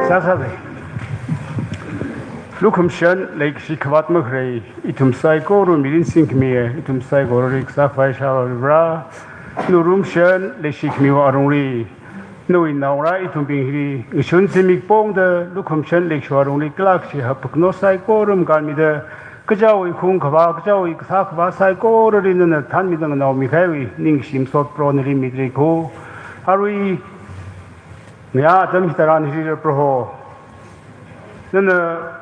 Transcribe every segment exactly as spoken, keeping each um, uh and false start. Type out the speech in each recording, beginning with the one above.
Sāsāvai. Lukhamashan leikashi khavāt makhalei, ithum saikora mirin singkhami, ithum saikorali kasā khavai shāra Vare. Naruimashan leishikhamiwui alungli, nawui naongarā ithumbing hili ngashun zimik pongda, lukhamashan leikashiwui alungli kala kashi haphakno saikora makanmida, kachichāwui khung khavā, kachichāwui kasā khavā saikorali nana thanmida nganaomi kahaiwui ningshi masot Proho nali mida lei ko. Arui ngayā atam hitharan hili Proho, nana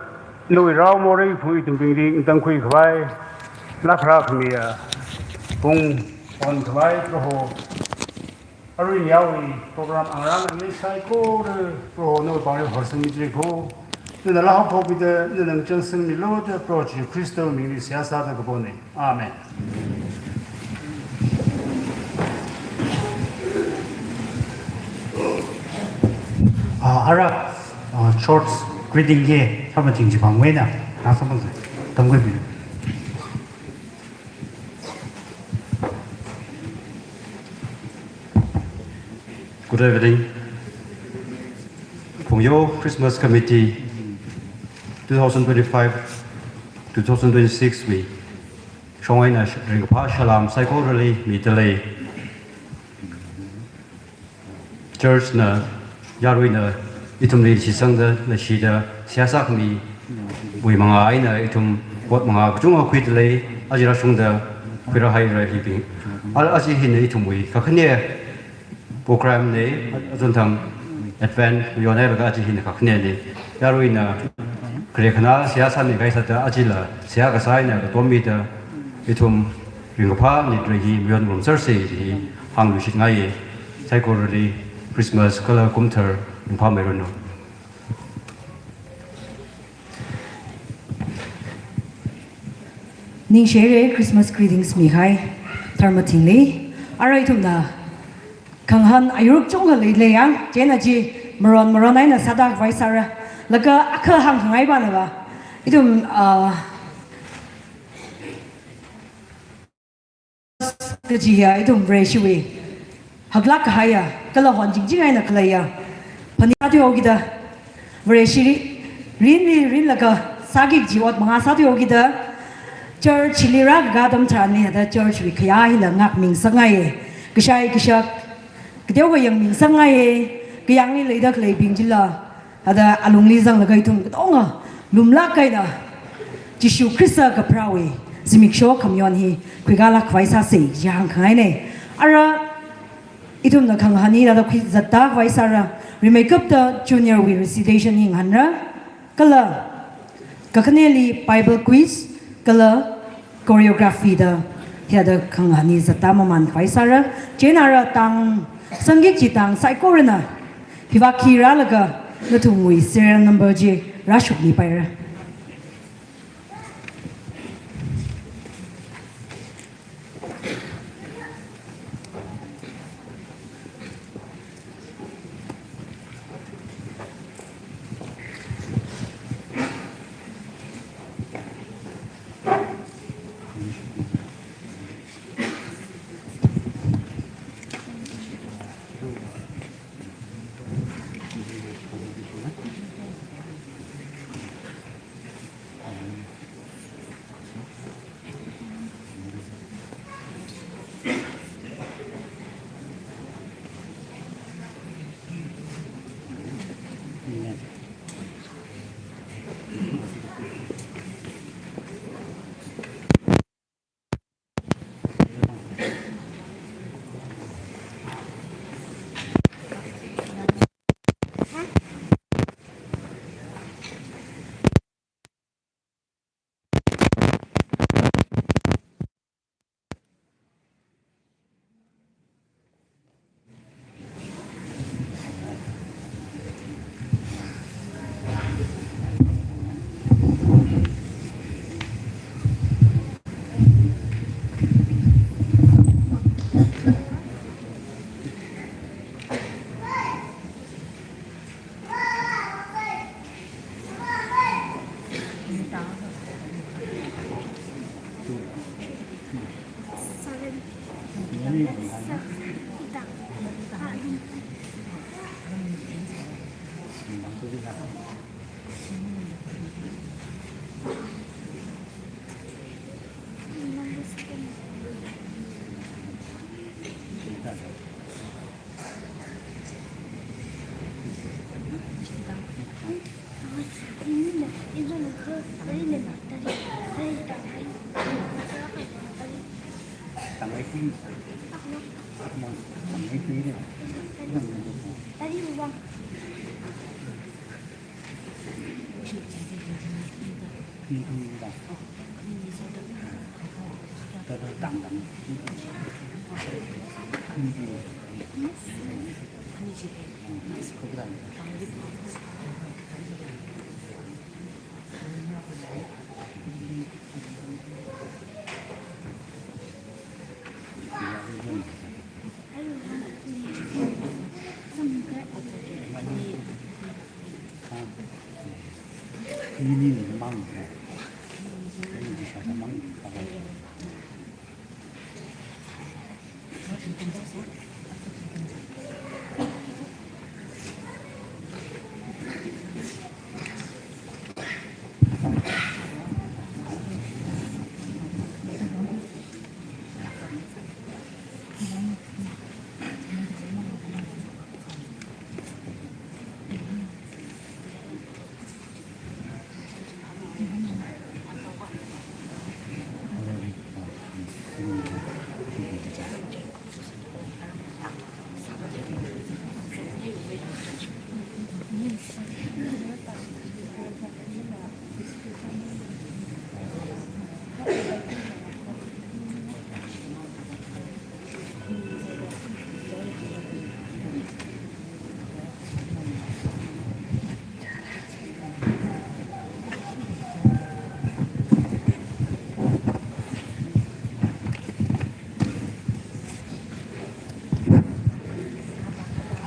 nawui rao morei phung ithumbingli ngatangkhui khavai, lākharā khamiya pung hon khavai Proho, arui ngayāwui program angarān angai saikora Proho nawui pāngli horsangmi mida lei ko. Nana laa haophokmida, nana ngachang sangmilu da Proho Jishu Khristawui mingli seihā sāda kapona. Amen. Ah, ara, ah, short greeting hi, Tharmathing Chipangwuina, na samang se, tamkhuibi. Good evening. Phungyo Christmas Committee, two thousand twenty-five, two thousand twenty-six wui shong eina ringkaphā salām saikorali mida lei. Church na, yaruina ithumli shitsangda, leishida, seihā sākhamiwui mangā eina ithum ot mangā kachungkha khuida lei, aja rāshungda khuirāhaira hibing. A, aja hina ithumwui kakhane program na, achonthang Advent mayonhailaga aja hina kakhanena. Yaruina khare khanā seihā sāmi kahai sāda, ajala seihā kasā eina katom mida, ithum ringkaphā nit rei hi mayon ngarumsersa da hi hāngluishitngaiya. Saikorali Christmas kala kumthar ringphāmeiranu. Ningshihaira Christmas greetings mikahai Tharmathingli. Ara ithumna khangahān ayur kachungkha leilei ya, chieina chi maron maron eina sāda khavai sāra. Laga akha hāngkhangai banava, ithum, ah, kajiya ithum Vareshiwui haklāk kahaiya, kala hon jingjing eina khaleiya phanit sāthuihaokida, Vareshi ri-, rinli rinlaga sāki kaji ot mangā sāthuihaokida, church li rākakā atam tharanli hithāda church wui khayā hila ngakming sāngaiya. Kashai kashak kateokha yangming sāngaiya. Kayāngli leida khaleibing chila, hithāda alungli zanglaga ithum katonga lumlāk eina Jishu Khrista kapharāwui zimiksho khamayon hi khuikālāk khavai sāsa da hāngkhangaina. Ara ithumna khangahān hi hithāda khuizatta khavai sāra, rimeikapta junior wui recitation hi ngahānra, kala kakhaneli Bible quiz, kala choreography da hithāda khangahān hi zatta mamān khavai sāra. Chieina ara tang sangki kaji tang saikorana hiva khi rālaga nathumwui serial number chi rāshokmipaira.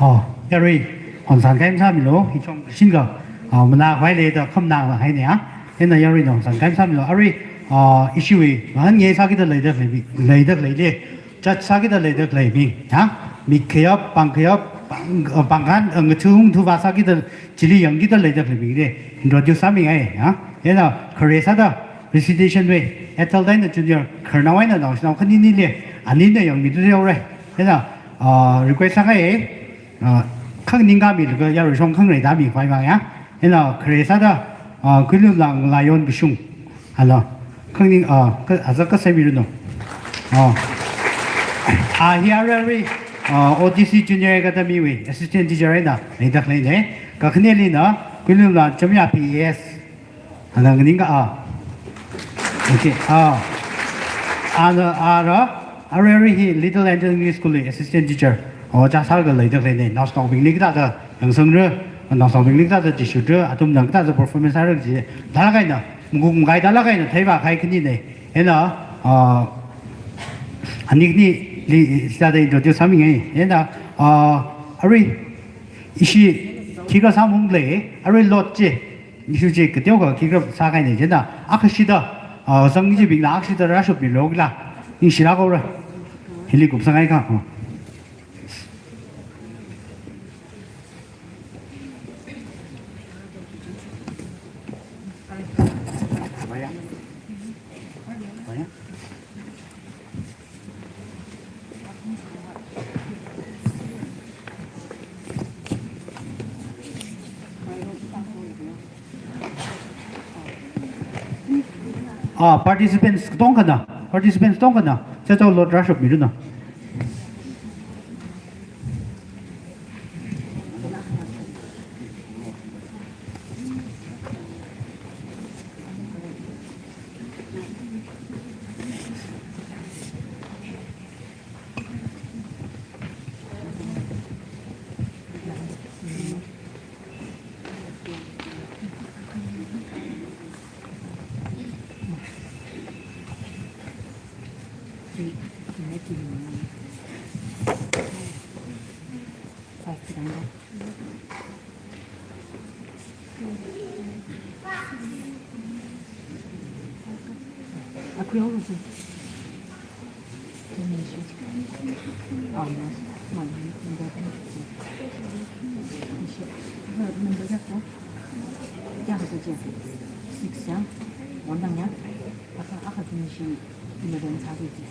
Oh, yarui, hongsan kai masāmilu, ichong shinga, ah, mana hoi le da kham nang la hai ne, ah. Ena yarui hongsan kai masāmilu, arui, ah, ishiwui, han nge sākida leida khalei, leida khalei le, chat sākida leida khalei mi, ha? Mik khayap, pāng khayap, pāng, ah, pāngkhan, ah, ngathung thuva sākida, chili yangkida leida khalei mi le, introduce sāmingai, ha? Ena, khare sāda, recitation wui, Ethel Daina Junior, khararnao eina naoshinao khanini le, anina yangmitu yaore. Ena, ah, request sāngai, ah, khangning kami laga yaruishong khangrei da mi khavai mang ya. Ena, khare sāda, ah, Khuilumla Ngalayon Kashung. Hello. Khangning, ah, ka, aza kasā miruno. Ah. Ah, hi arui, ah, O T C Junior Academy wui, assistant teacher eina, leida khalei ne. Kakhaneli na, Khuilumla Chamya P A S. Ana nganingka, ah. Okay, ah. Ana, ara, arui arui hi Little Angel English School li assistant teacher. Ojā sālaga leida khalei ne, naoshinaobingli kathāda yangsangra, naoshinaobingli kathāda jishura, athumna kathāda performance sāra kaji, thālāk eina, mungkung kai thālāk eina, theiva khai khani ne. Ena, ah, ani khanili sāda introduce sāmingai. Ena, ah, arui, ishi, khikha sāmung le, arui lot chi, Nishu chi kateokha khikha sākahaina chieina, akhashida, ah, zang chibingna akhashida rāshupmilu kala, ningshilāk haora. Hili kupsangai kha, oh. Ah, participants katongkhana, participants katongkhana, chachao lot rāshupmiranu. Six ya, one dang ya. Akha, akha finish, eleven sāki ji.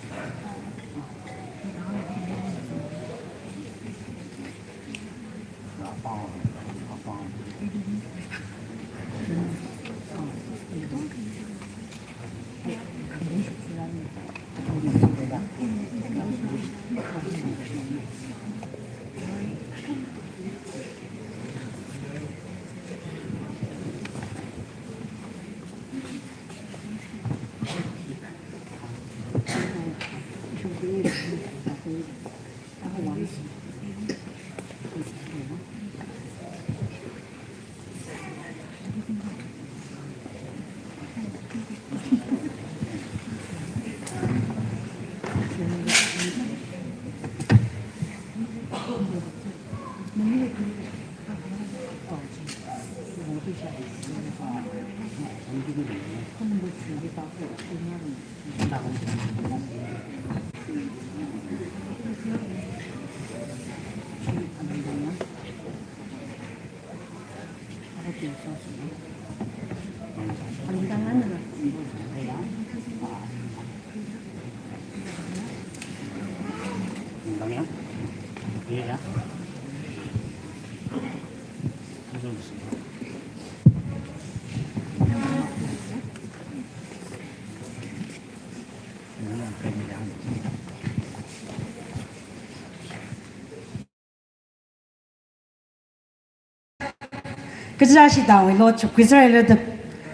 Kaja shi dang wui lo chuk kwi sāra lo da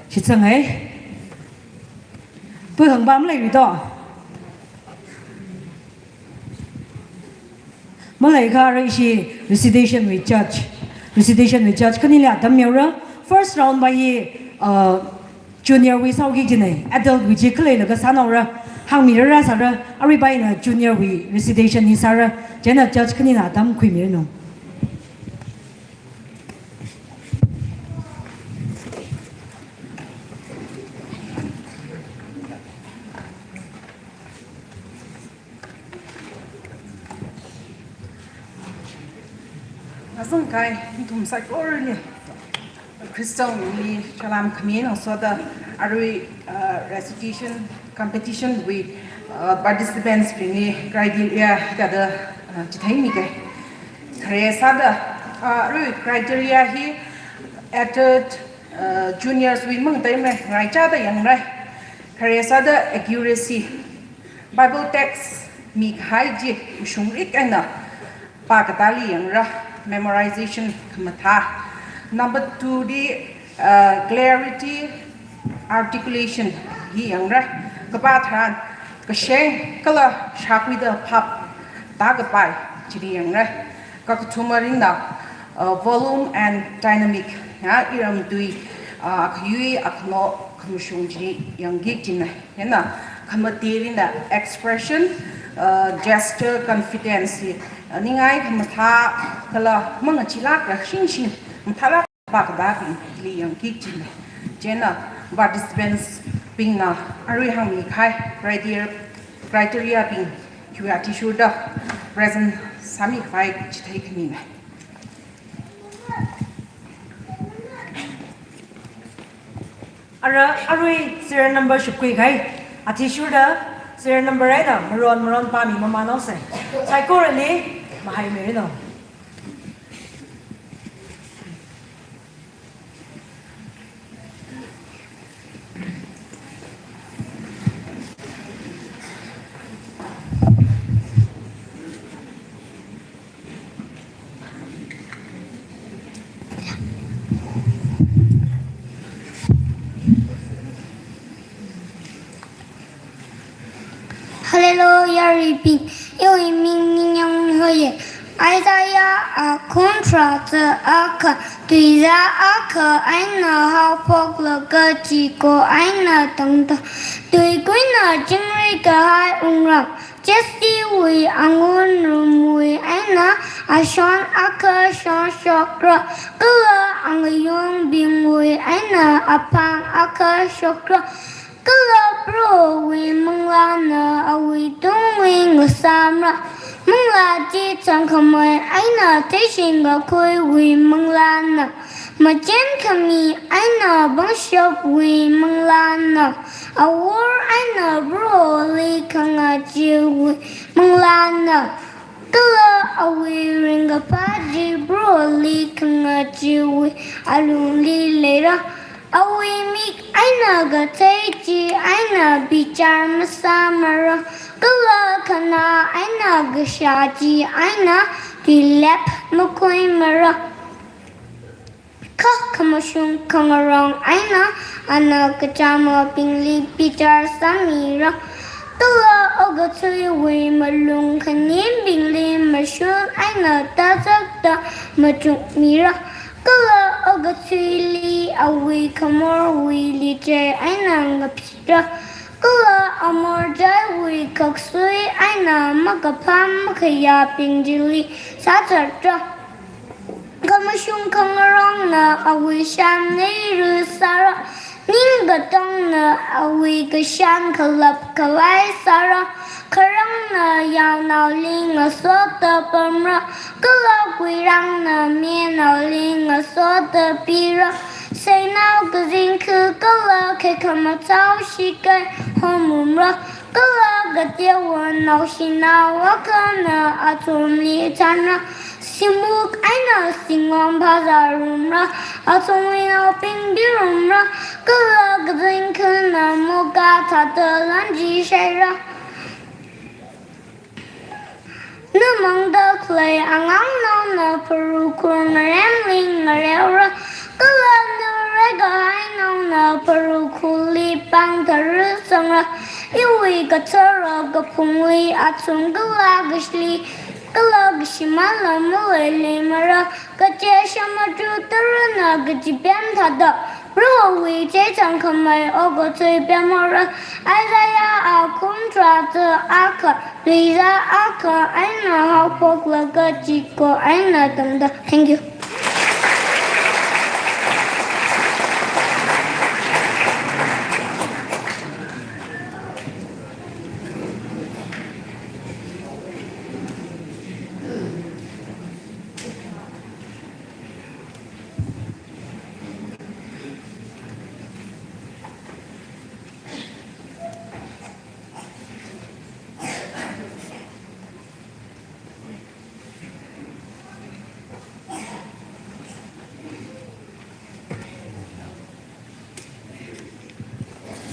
shi chang hai. Pui hang bam lei wui do. Malei kha ra ishi recitation wui judge. Recitation wui judge khani la dam yau ra. First round ba yi, uh, junior wui sāki jina, adult wui ji khalei laga sānao ra, hāngmi ra ra sāra, arui ba ina junior wui recitation hi sāra, chieina judge khanina dam khuimi ra no. Azang kai, ithum saikorali Christian li salam khami ngasoda arui, uh, recitation competition wui, uh, participants bingli criteria hithāda, uh, chitheimi ke. Khare sāda, uh, arui criteria hi adult, uh, juniors wui mang taime ngaraichāda yangra. Khare sāda accuracy, Bible text mikahai chi ushung rik eina pākatāli yangra, memorization khamathā. Number two li, uh, clarity, articulation hi yangra. Kapā tharan kasheng kala shākhuida phap tākapai chili yangra. Kakathuma rina, uh, volume and dynamic, ya, iram tui, uh, khayui akhano khamashung chi yangki jina. Hina, khamate rina expression, uh, gesture, confidence hi, uh, ningai khamathā kala mangachilāk ra shing shing, mathālāk pākatā bingli yangki jina. Chieina participants bingna arui hāngmi kahai criteria, criteria bing khiwui athishurda present sāmi khavai chithei khamina. Ara, arui serial number shapkhui kahai. Athishurda serial number eina maron maron pāmi mamānao sai. Saikorali mahaimi ra no. Hello, yaruibing. Iwui ming Ningyang Hoye. Isaiah akhum tharā chi akha, tuizā akha eina haophoklaga chiko eina tangda, tuikuina chingri kahai wungram, Jessewui angun rumwui eina ashon akha shonshokra, kala angayongbingwui eina aphang akha shokra, kala Prohowui manglāna awuitungli ngasāmra. Manglā chi chāngkhamei eina theishingkakhuiwui manglāna. Machin khami eina pangshapwui manglāna. Awor eina Proholi khangacheewui manglāna. Kala awui ringkaphā chi Proholi khangacheewui alungli leira. Awui mik eina kathei chi eina bichar masāmara. Kala khanā eina kashā chi eina tuilep makhuimara. Kha khamashung khangarong eina ana kachamabingli bichar sāmira. Kala okathuiwui malung khanibingli mashun eina tazakta machukmira. Kala okathuili awui khamorwui lichei eina ngaphira. Kala amorjaiwui khaksui eina makaphā makhayābing chili sāzatra. Khamashung khangarongna awui sham neirui sāra. Ning katongna awui kashan khalap khavai sāra. Kharangna yaonaoli ngasoda pamra. Kala kuirangna mayarnaoli ngasoda pira. Seinao kazingkha kala khekhamathao shikai homumra. Kala kateowa naoshinao akhana athumli chanra. Shimuk eina shingom phāzārumra. Athumwui naobing pirumra. Kala kazingkhana moka thāda lan chi shaira. Namangda khalei angangnaona pharukhur ngaremli ngareora. Kala nare kahainaona pharukhurli pāng tharāsangra. Iwui kathara kaphungwui athum kala kashili kala kashimānla maleili mara. Kaje shamachu tarana kaji pem thāda Prohowui chechāngkhamei okathui pemhaora. Isaiah akhum tharāda akha, tuiza akha eina haophoklaga chiko eina tangda. Thank you.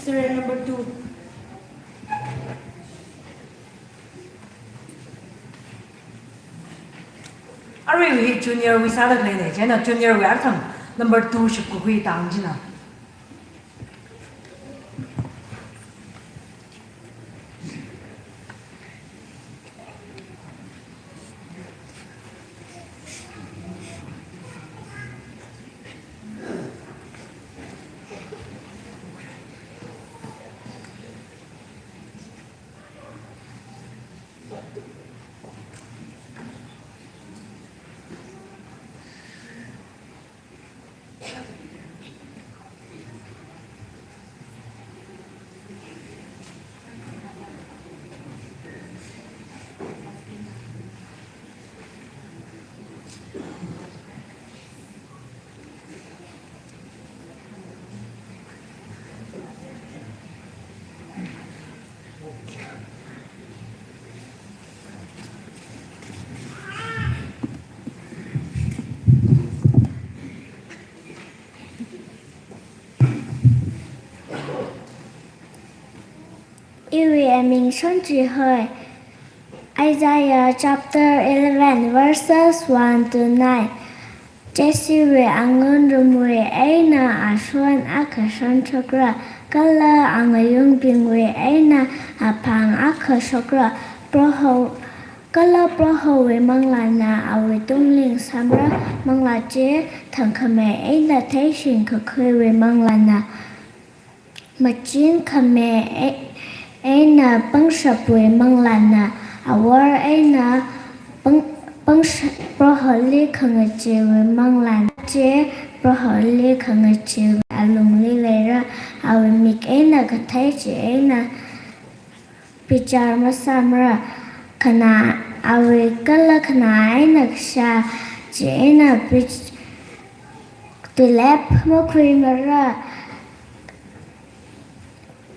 Student number two. Aruiwui junior wui sāda khaleina, chieina junior wui athang number two shapkakhui tang china. Iwui aming Shonji hoi. Isaiah chapter eleven, verses one to nine. Jesewui anganrumwui eina ashon akha shonshokra, kala angayungbingwui eina aphang akha shokra. Proho, kala Prohowui manglāna awui tungli samra, manglā chi chāngkhamei eina theishingkakhuiwui manglāna. Machin khami e-, eina pangshapwui manglāna, awor eina pang-, pangsh-, Proholi khangacheewui manglāna, chi Proholi khangacheewui alungli leira, awui mik eina kathei chi eina bichar masāmara. khana awui kala khana eina kashā chieina pich-, tuilep makhuimara.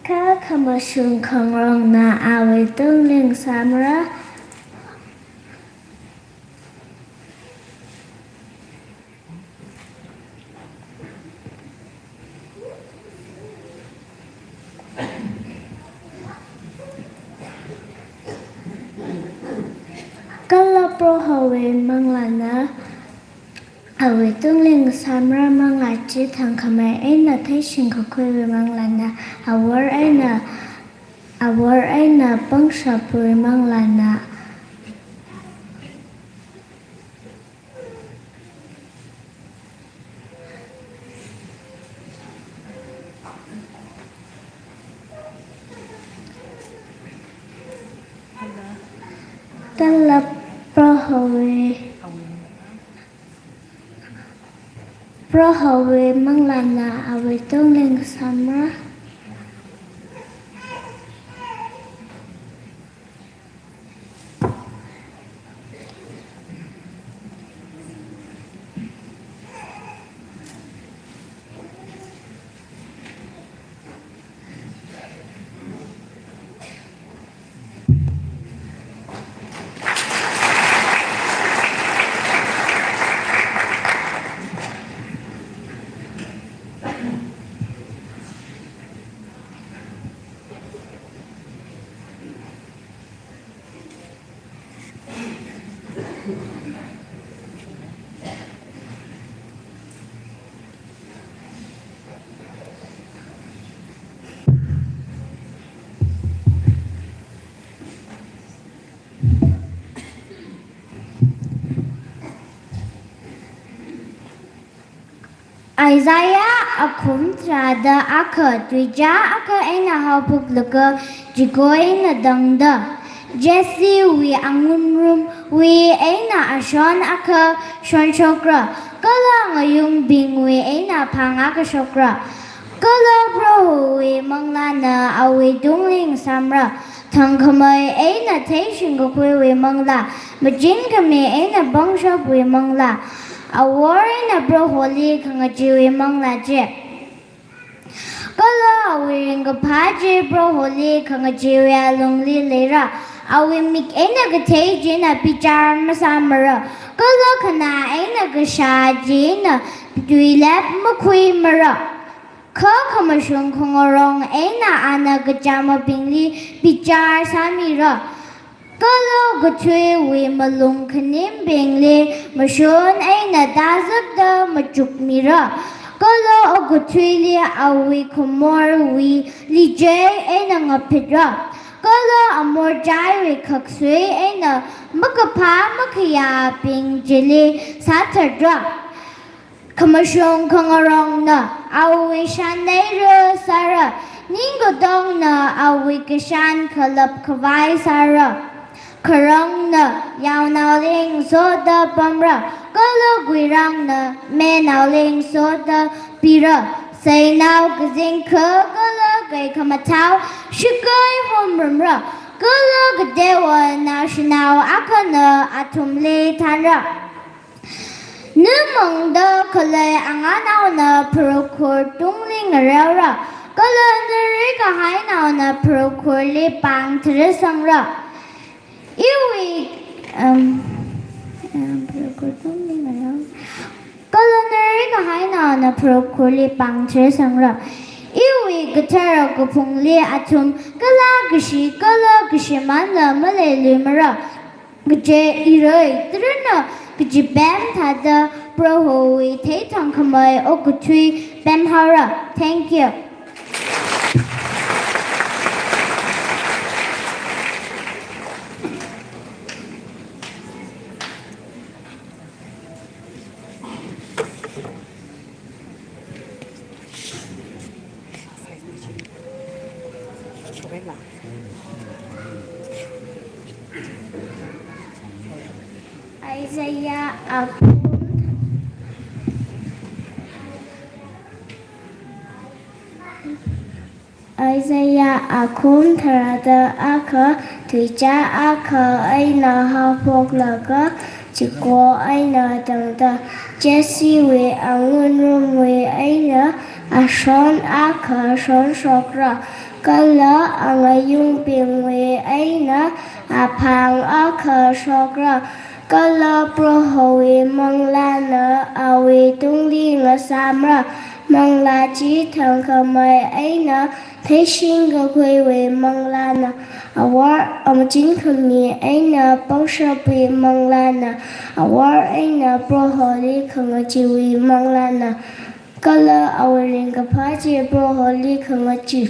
Kha khamashung khangarongna awui tungli ngasāmara. Kala Prohowui manglāna awui tungli ngasāmara. Manglā chi thangkhamei eina theishingkakhuiwui manglāna, awor eina, awor eina pangshapwui manglāna. Kala Prohowui, Prohowui manglāna awui tungli ngasāmara. Isaiah akhum tharāda akha, tuicha akha eina haophoklaga chiko eina tangda, Jessewui angunrumwui eina ashon akha shonshokra, kala ngayungbingwui eina phang akha shokra. Kala Prohowui manglāna awui tungli ngasāmara. Thangkhamei eina theishingkakhuiwui manglā, machinkhami eina pangshapwui manglā, awor eina Proholi khangacheewui manglā chi. Kala awui ringkaphā chi Proholi khangacheewui alungli leira. Awui mik eina kathei china bichar masāmara, kala khana eina kashā china tuilep makhuimara. Kha khamashung khangarong eina ana kachamabingli bichar sāmira, kala okathuiwui malung khanimbingli mashun eina tazakda machukmira, kala okathuili awui khamorwui lichei eina ngaphitra, kala amorchaiwui khaksui eina makaphā makhayābing chili sāthatra. Khamashung khangarongna awui shanleira sāra, ning katongna awui kashan khalap khavai sāra. Kharangna yaonaoli ngasoda pamra, kala guirangna menaoli ngasoda pira. Seinao kazingkha kala kaikhamathao shakai homrumra, kala kateowa naoshinao akhana athumli thanra. Namangda khalei anganaona pharakhur tungli ngareora, kala nari kahainaona pharakhurli pāng tharāsangra. Iwui, um, um, pharakhur tungli ngareora, kala nari kahainaona pharakhurli pāng tharāsangra. Iwui kathara kaphungli athum kala kashi kala kashimānla maleiluimara. Kaje iroi, tharana kachipem thāda Prohowui theithangkhamei okathui pemhaora. Thank you. Isaiah akhum. Isaiah akhum tharāda akha, tuicha akha eina haophoklaga, chiko eina tangda, Jessewui angunrumwui eina ashon akha shonshokra, kala angayungbingwui eina aphang akha shokra, kala Prohowui manglāna awui tungli ngasāmra, manglā chi thangkhamei eina theishingkakhuiwui manglāna, awor amachin khami eina pangshapwui manglāna, awor eina Proholi khangacheewui manglāna, kala awui ringkaphā chi Proholi khangachi,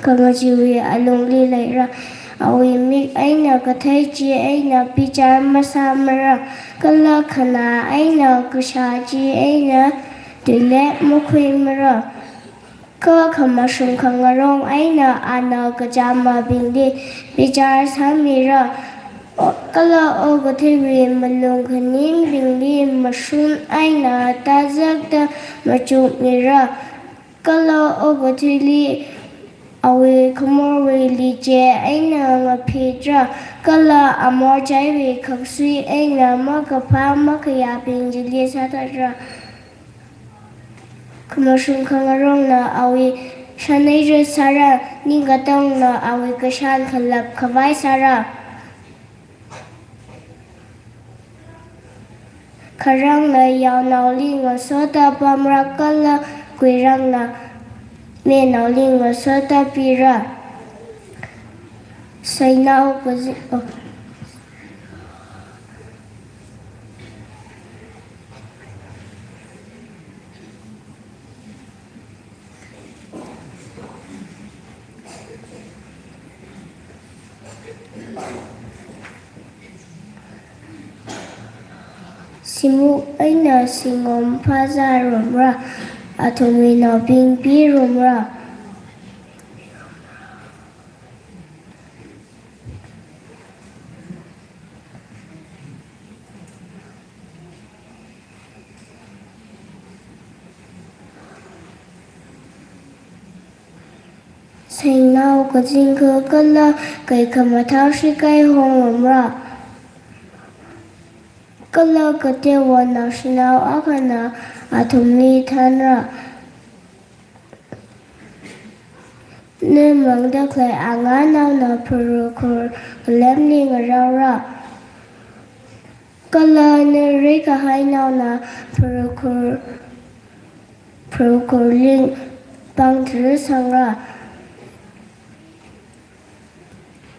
khangacheewui alungli leira. Awui mik eina kathei chi eina bichar masāmara, kala khanā eina kashā chi eina tuilep makhuimara. Kha khamashung khangarong eina ana kachāmabingli bichar sāmira. O-, kala okathuiwui malung khaningbingli mashun eina tazakta machukmira. Kala okathuili awui khamorwui liche eina ngaphitra. Kala amorchaiwui khaksui eina makaphā makhayābing chili sāthatra. Khamashung khangarongna awui shanei rit sāra, ningkatongna awui kashan khalap khavai sāra. Kharangna yaonaoli ngasoda pamra, kala kuirangna menaoli ngasoda pira. Seinao kazi-, oh. Simuk eina singom phāzārumra, athumwui naobing pirumra. Seinao kazingkha kala kaikhamathao shikai hongrumra. Kala kateowa naoshinao akhana athumli thanra. Nemangda khalei anganaona pharukhur kalemli ngaraora. Kala neri kahainaona pharukhur, pharukhurli pāng tharāsangra.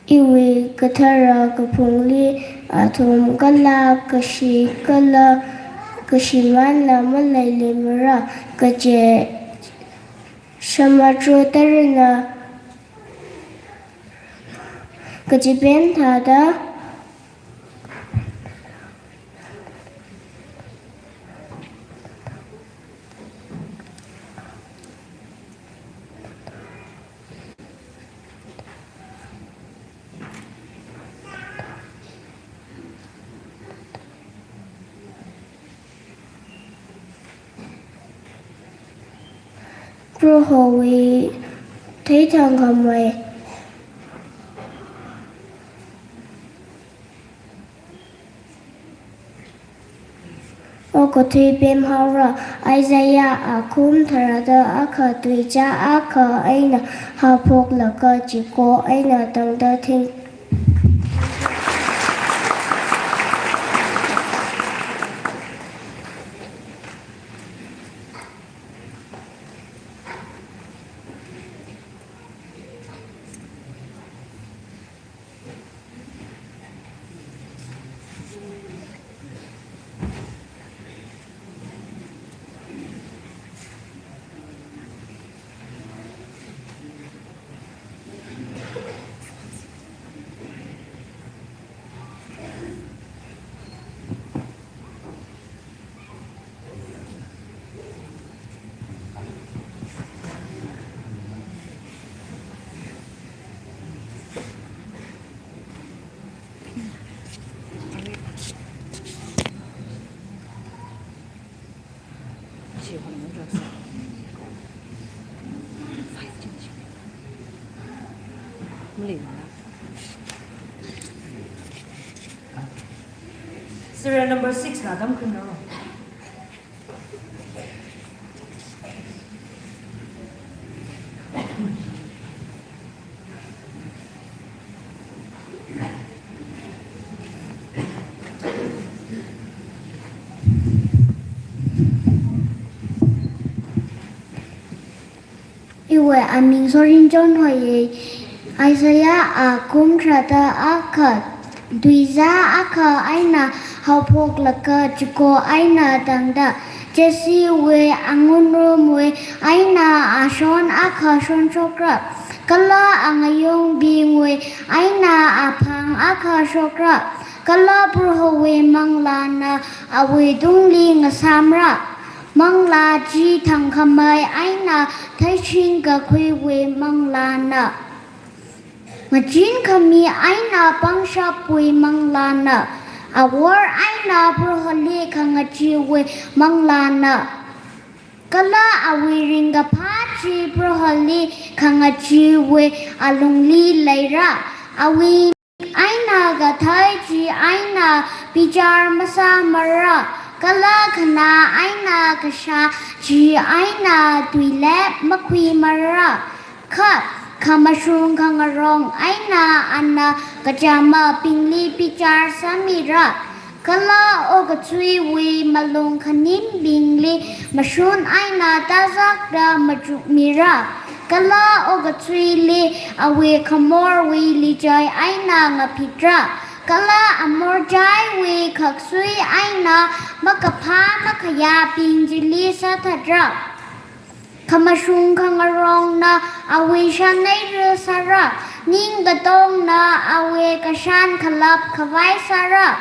Iwui kathara kaphungli athum kala kashi kala kashimānla maleilimara, kaje shamatru tarana kachipen thāda. Prohowui theithangkhamei. Okathui pemhaora. Isaiah akhum tharāda akha, tuicha akha eina haophoklaga chiko eina tangda thing. Serial number six na dam khuinao. Iwui aming Sorin John hoiye. Isaiah akhum tharāda akha, tuizā akha eina haophoklaga chiko eina tangda, Jessewui angunrumwui eina ashon akha shonshokra, kala angayungbingwui eina aphang akha shokra, kala Prohowui manglāna awuitungli ngasāmra. Manglā chi thangkhamei eina theishingkakhuiwui manglāna. Machinkhami eina pangshapwui manglāna. Awor eina Proholi khangacheewui manglāna. Kala awui ringkaphā chi Proholi khangacheewui alungli leira. Awui eina kathei chi eina bichar masāmara, kala khanā eina kashā chi eina tuilep makhuimara. Kha, khamashung khangarong eina ana kachamabingli bichar sāmira. Kala okathuiwui malung khanimbingli mashun eina tazakda machukmira. Kala okathuili awui khamorwui lichai eina ngaphitra. Kala amorchaiwui khaksui eina makaphā makhayābing chili sāthatra. Khamashung khangarongna awui shanneira sāra, ningkatongna awui kashan khalap khavai sāra.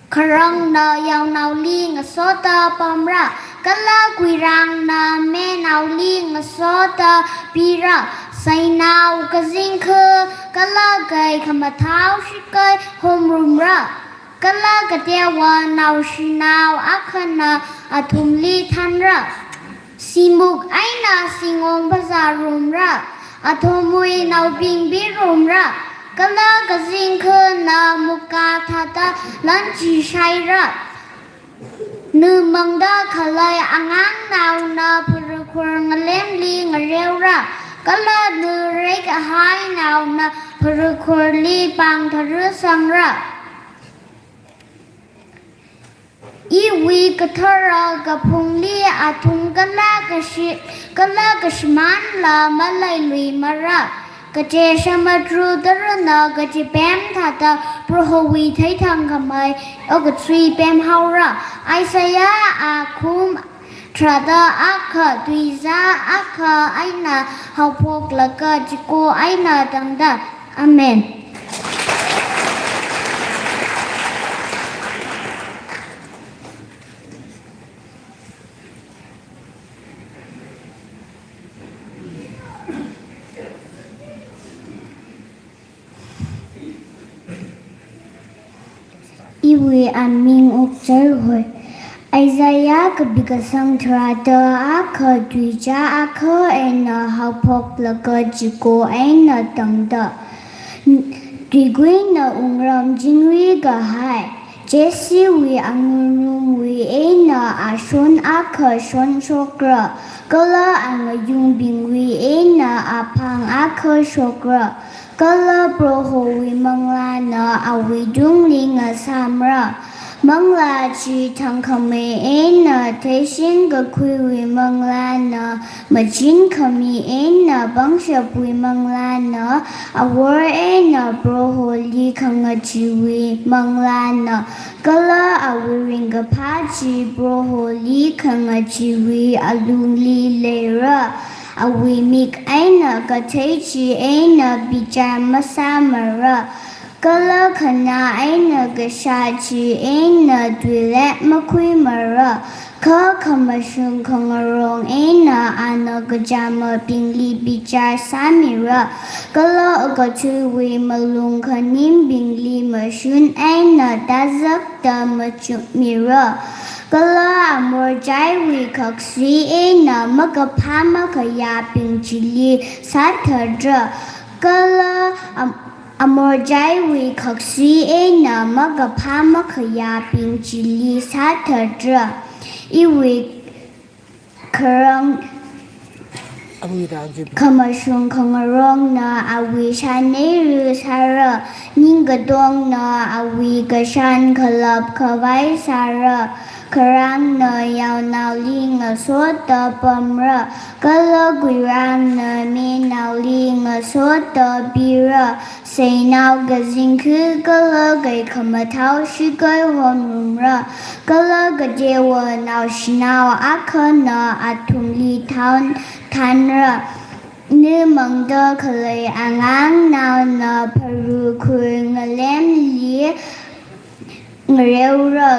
Kharangna yaonaoli ngasoda pamra, kala kuirangna menaoli ngasoda pira, seinao kazingkha kala kai khamathao shikai homrumra. Kala kateowa naoshinao akhana athumli thanra. Simuk eina singong phazārumra. Athumwui naobing pirumra. Kala kazingkhana mukkā thāda lanchi shaira. Namangda khalei angangnaona pharakhur ngalemli ngareora. Kala nare kahainaona pharakhurli pāng tharāsangra. Iwui kathara kaphungli athum kala kashi, kala kashimānla maleiluimara. Kaje shamadru tarana kachipem thāda Prohowui theithangkhamei okathui pemhaora. Isaiah akhum tharāda akha, tuizā akha eina haophoklaga chiko eina tangda. Amen. Iwui aming Okchar hoi. Isaiah kapi kasang tharāda akha, tuizā akha eina haophoklaga chiko eina tangda. Tuikuina wungram chingri kahai. Jessewui angunrumwui eina ashon akha shonshokra, kala angayungbingwui eina aphang akha shokra, kala Prohowui manglāna awuitungli ngasāmra. Manglā chi thangkhamei eina theishingkakhuiwui manglāna, machinkhami eina pangshapwui manglāna, awor eina Proholi khangacheewui manglāna, kala awui ringkaphā chi Proholi khangacheewui alungli leira. Awui mik eina kathei chi eina bichar masāmara. Kala khanā eina kashā chi eina tuilep makhuimara. Kha khamashung khangarong eina ana kachamabingli bichar sāmira. Kala okathuiwui malung khanimbingli mashun eina tazakda machukmira. Kala amorchaiwui khaksui eina makaphā makhayābing chili sāthatra. Kala am-, amorjaiwui khaksui eina makaphā makhayābing chili sāthatra. Iwui kharang khamashung khangarongna awui shaneira sāra, ningkatongna awui kashan khalap khavai sāra, kharangna yaonaoli ngasotda pamra, kala kuirangna menaoli ngasotda pira, seinao kazingkha kala kaikhamathao shakei honrumra, kala kateowa naoshinao akhana athumli thaon thanra. Namangda khalei angangnaona pharukhur ngalemli ngareora.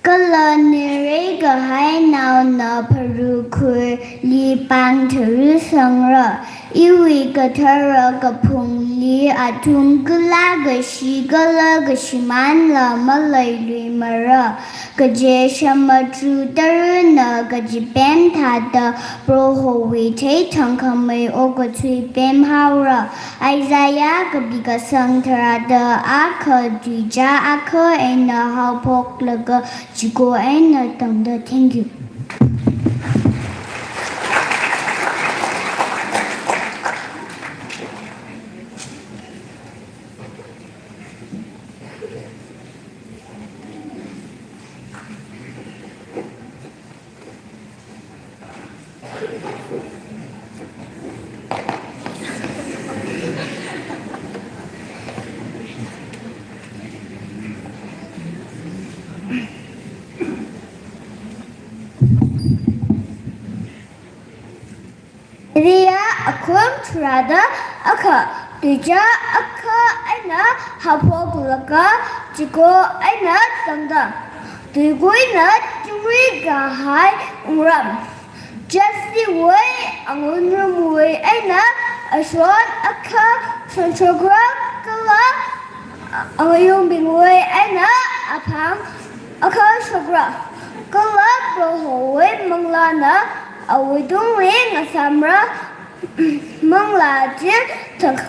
Kala nareigahainaona pharukhurli pāng tharusangra. Iwui kathara kaphungli athum kala kashi kala kashimanla maleiluimara. Kaje shamadru tarana kachipem thāda Prohowui theithangkhamei okathui pemhaora. Isaiah kapi kasang tharāda akha tuicha akha eina haophoklaga chiko eina tangda. Thank you. Isaiah akhum tharāda akha tuicha akha eina haophoklaga chiko eina tangda. Tuikuina tui kahai wungram. Jessewui angunrumwui eina ashon akha shonshokra kala angayungbingwui eina aphang akha shokra. Kala Prohowui manglāna awuitungli ngasamra, manglā chi thang-,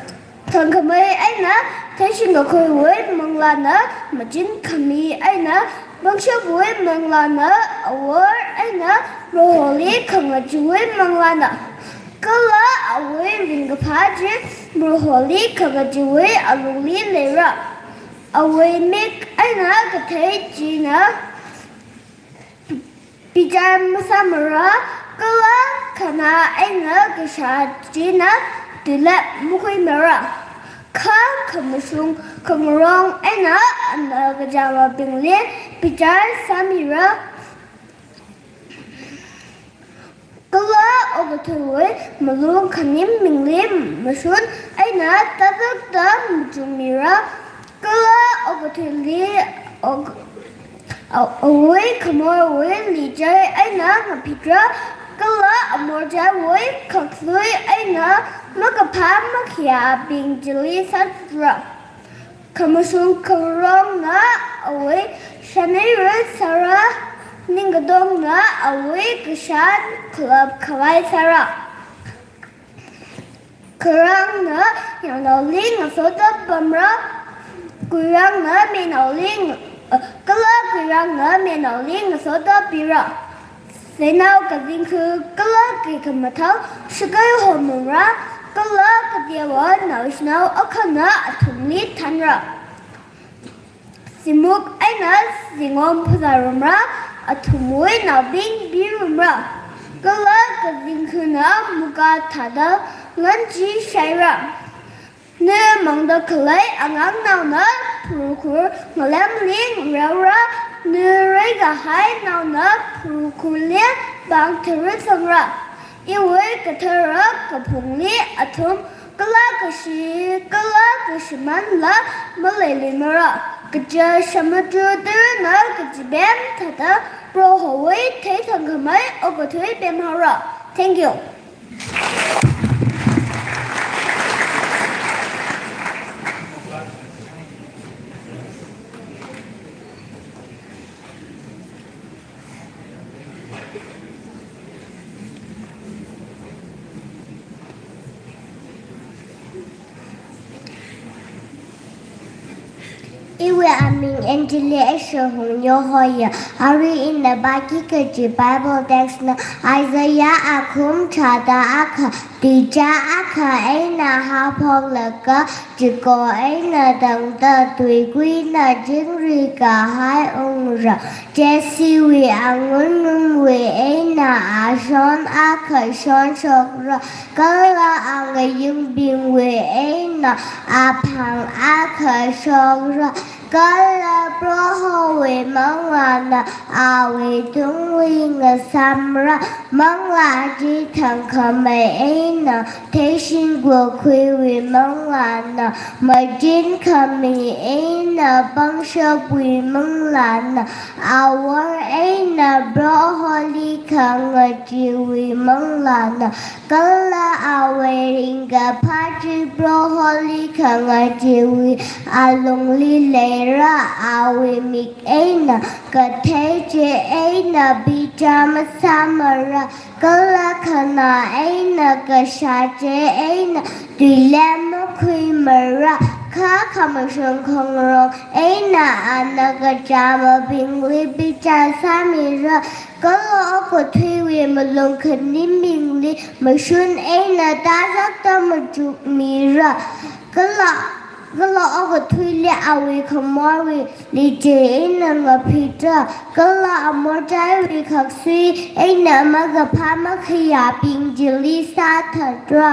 thangkhamei eina theishingkakhuiwui manglāna, machinkhami eina pangshapwui manglāna, awor eina Proholi khangacheewui manglāna. Kala awui ringkaphā chi Proholi khangacheewui alungli leira. Awui mik eina kathei china bichar masāmara, kala khana eina kashā china tuilap makhuimara. Kha khamashung khangarong eina ana kachāngabingli bichar sāmira. Kala okathuiwui malung khanim mingli mashun eina tatakta machungmira. Kala okathuili ok-, a-, awui khamorwui lichai eina ngaphitra. Kala amorjaiwui khaksui eina makaphā makhayābing chili sāthatra. Khamashung khangarongna awui shaneira sāra, ningkatongna awui kashan khalap khavai sāra. Kharangna yaonaoli ngasotda pamra, kuirangna menaoli ng-, eh, kala kuirangna menaoli ngasotda pira. Seinao kazingkha kala kaikhamathao shakei honrumra, kala kateowa naoshinao akhana athumli thanra. Zimuk eina zingom phazārumra, athumwui naobing pirumra. Kala kazingkhana muka thāda lan chi shaira. Namangda khalei angangnaona pharukhur ngalemli ngareora, nareigahainaona pharukhurli pāng tharusangra. Iwui kathara kaphungli athum kala kashi kala kashimanla maleiluimara. Kaja shamadru tarana kachipem thāda Prohowui theithangkhamei okathui pemhaora. Thank you. Iwui aming Angeli Eshahung Yohoya. Arui ina pāki kaji Bible text na Isaiah akhum tharāda akha, tuichā akha eina haophoklaga, chiko eina tangda tuikuina chingri kahai ungra. Jessewui angunrumwui eina ashon akha shonshokra, kala angayungbingwui eina aphang akha shokra, kala Prohowui Manglāna awui tungli ngasamra. Manglā chi thangkhamei eina theishingkakhuiwui manglāna, machinkhami eina pangshapwui manglāna, awor eina Proholi khangacheewui manglāna, kala awui ringkaphā chi Proholi khangacheewui alungli leira. Awui mik eina kathei chi eina bichar masāmara, kala khanā eina kashā chi eina tuilem makhuimara, kha khamashung khangarong eina ana kachamabingli bichar sāmira, kala okathuiwui malung khanibingli mashun eina tazakta machukmira, kala, kala okathuili awui khamorwui lichei eina ngaphitra, kala amorchaiwui khaksui eina makaphā makhayābing chili sāthatra.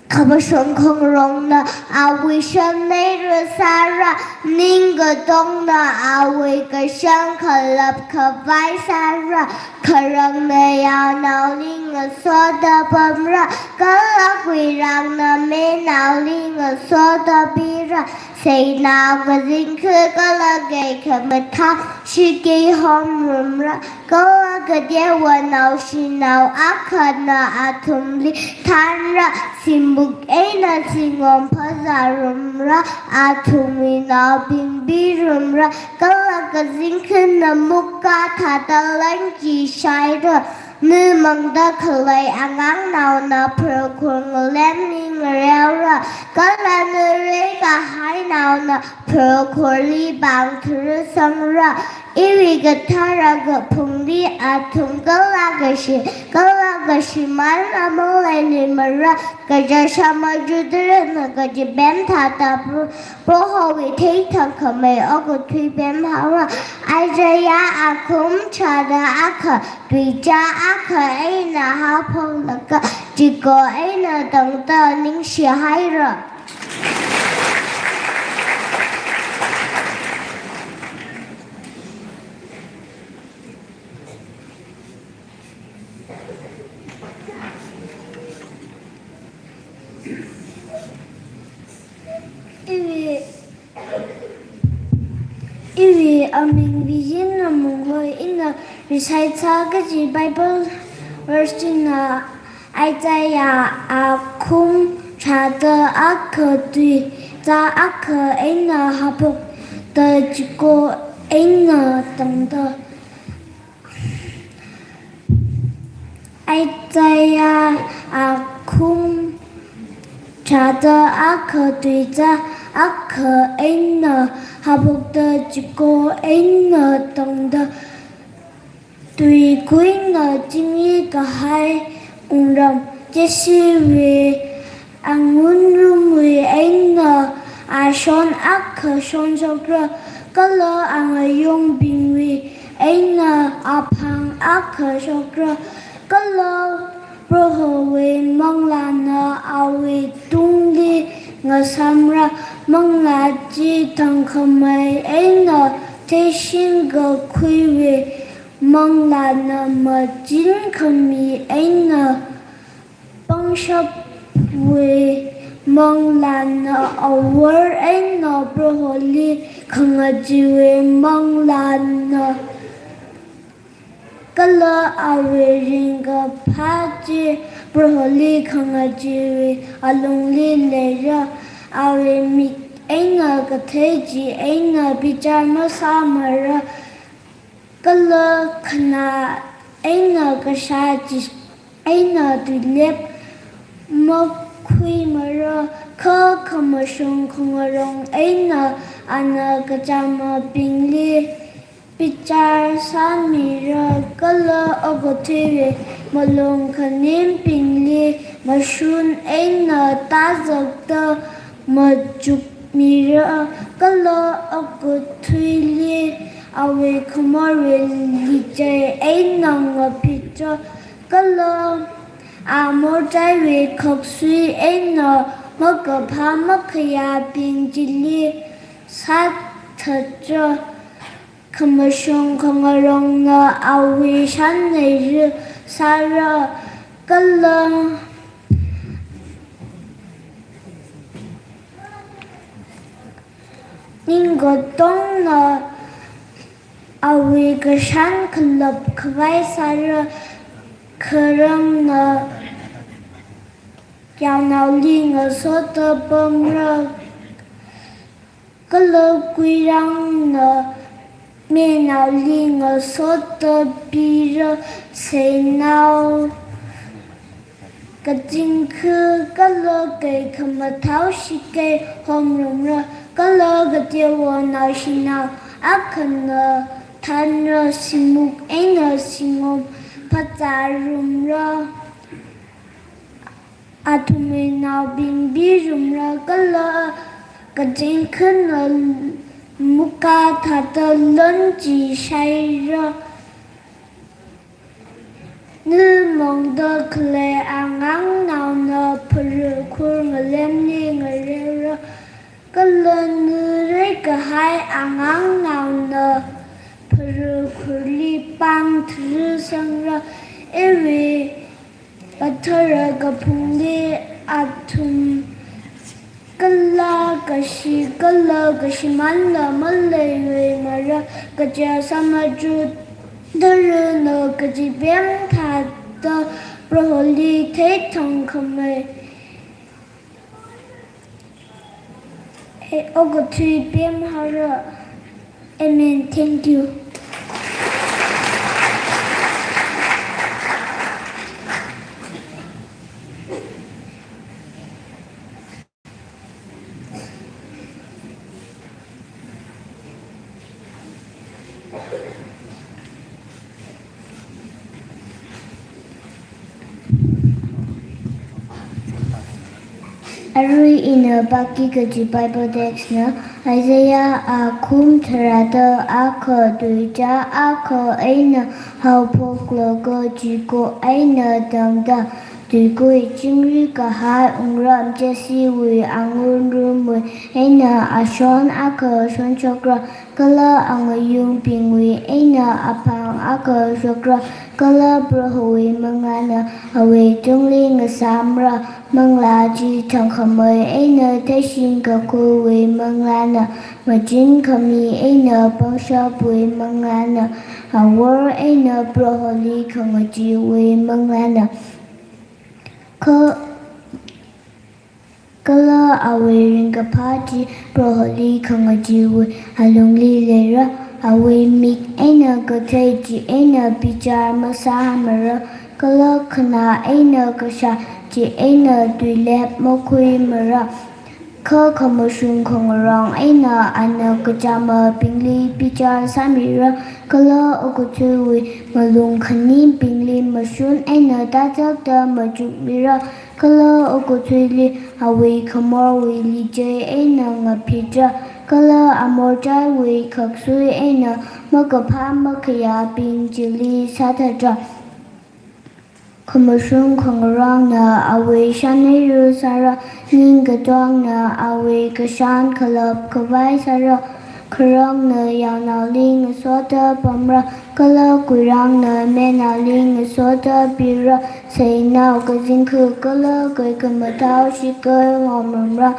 Khamashung khangarongna awui shannei rāsāra, ning katongna awui kashang khalap khavai sāra, kharangna yaonaoli ngasoda pamra, kala kuirangna menaoli ngasoda pira, seinao kazingkha kala kei khamathā shakei homrumra, kala kateowa naoshinao akhana athumli thanra, simbuk eina singom phazārumra, athumwui naobing pirumra, kala kazingkhana mukkha thāda langchishaira. Namangda khalei angangnaona pharkhur ngalemli ngareora, kala narai kahainaona pharkhurli pāng tharāsangra. Iwui kathara kaphungli athum kala kashi, kala kashimānla maleilumara, kachashā majutharana kaji pem thāda Pro-, Prohowui theithangkhamei okathui pem haora. Isaiah akhum tharāda akha, tuichā akha eina haophoklaga, chiko eina tangda ningshihaira. Iwui, iwui aming Vijin Namung hoi, ina recite sā kaji Bible verse china Isaiah akhum tharāda akha, tuichā akha eina haophokta, chiko eina tangda. Isaiah akhum tharāda akha, tuichā akha eina haophokta, chiko eina tangda. Tuikuina chingri kahai wungram, Jessewui angunrumwui eina ashon akha shonshokra, kala angayungbingwui eina aphang akha shokra, kala Prohowui Manglāna awui tungli ngasamra, Manglā chi thangkhamei eina theishingkakhuiwui Manglāna, machinkhami eina pangshapwui Manglāna, awor eina Proholi khangacheewui Manglāna, kala awui ringkaphā chi Proholi khangacheewui alungli leira. Awui mik eina kathei chi eina bichar masāmara, kala khanā eina kashā chi eina tuilem makhuimara, kha khamashung khangarong eina ana kachamabingli bichar sāmira kala okathuiwui malung khanembingli mashun eina tazakta machukmira kala okathuili awui khamorwui lichei eina ngaphitra kala amorchaiwui khaksui eina makaphā makhayābing chili sāthatra. Khamashung khangarongna awui shanneira sāra kala ning katongna awui kashan khalap khavai sāra, kharangna yaonaoli ngasota pamra kala kuirangna menaoli ngasota pira, seinao kazingkha kala kei khamathao shikei homrumra kala kateowa naoshinao akhana thanra, shimuk eina shingom phazārumra, athumwui naobing pirumra kala kazingkhana muka thāda lonchi shaira. Nilmongda khalei angangnaona pharukhur ngalemli ngareora kala nilrei kahai angangnaona pharukhurli pāng tharusangra. Iwui kathara kaphungli athum kala kashi kala kashimanla maleiluimara, kaja samaju darana kaji pem thāda Proholi theithangkhamei. Eh, okathui pemhaora. Amen. Thank you. Arui ina pāki kaji Bible text na Isaiah akhum tharāda akha, tuicha akha eina haophoklaga chiko eina tangda, tuikui chingri kahai wungram Jessewui angun rumwui eina ashon akha shonshokra, kala angayungbingwui eina aphang akha shokra, kala Prohowui manglāna awui tungli ngasamra. Manglā chi thangkhamei eina theishing kakhuiwui manglāna, machin khami eina pangshapwui manglāna, awor eina Proholi khangacheewui manglāna. Kha, kala awui ringkaphā chi Proholi khangacheewui alungli leira. Awui mik eina kathei chieina bichar masāmara, kala khanā eina kashā chieina tuilep makhuimara. Kha khamashung khangarong eina ana kachamabingli bichar sāmira, kala okathuiwui malung khanembingli mashun eina tazakta machukmira, kala okathuili awui khamorwui lichei eina ngaphitra, kala amorchaiwui khaksui eina makaphā makhayābing chili sāthatra. Khamashung khangarongna awui shanneira sāra, ning katongna awui kashan khalap khavai sāra, kharangna yaonaoli ngasota pamra, kala kuirangna menaoli ngasota pira, seinao kazingkha kala kei khamathao shikei homrumra.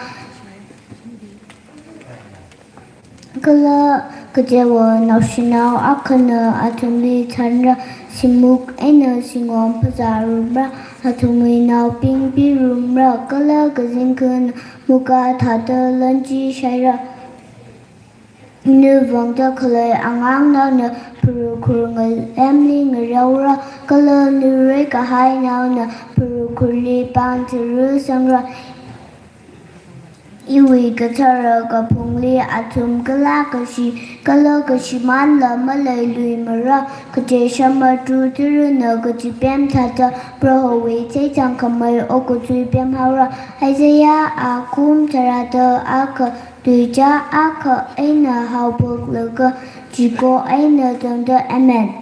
Kala kateowa naoshinao akhana athumli thanra, shimuk eina shingom phazārumra, athumwui naobing pirumra, kala kazingkhana muka thāda lonchi shaira. Nilvangda khalei angangnaona pharukhur ngalemli ngareora, kala nilrei kahainaona pharukhurli pāng tharusangra. Iwui kathara kaphungli athum kala kashi, kala kashimānla maleiluimara, kaje shamatru tharana kachipem thāda Prohowui theithangkhamei okathui pemhaora. Isaiah akhum tharāda akha, tuicha akha eina haophoklaga chiko eina tangda. Amen.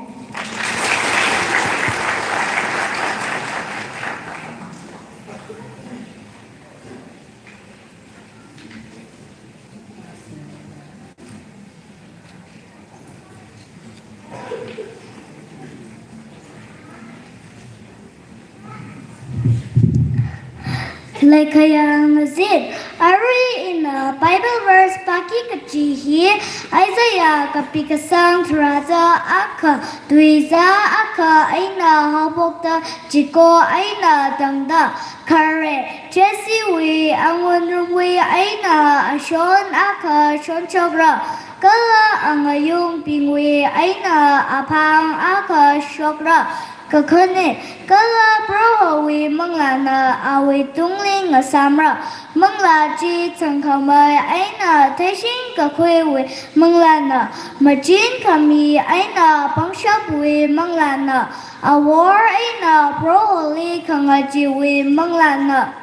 Leikhayang ngazin, arui ina Bible verse pāki kachi hi Isaiah kapi kasang tharāda akha, tuicha akha eina haophokta, chiko eina tangda. Khare, Jessewui angunrumwui eina ashon akha shonshokra, kala angayungbingwui eina aphang akha shokra. Kakhane, kala Prohowui manglāna awui tungli ngasāmra. Manglā chi thangkhamei eina theishing kakhuiwui manglāna, machin khami eina pangshapwui manglāna, awor eina Proholi khangacheewui manglāna.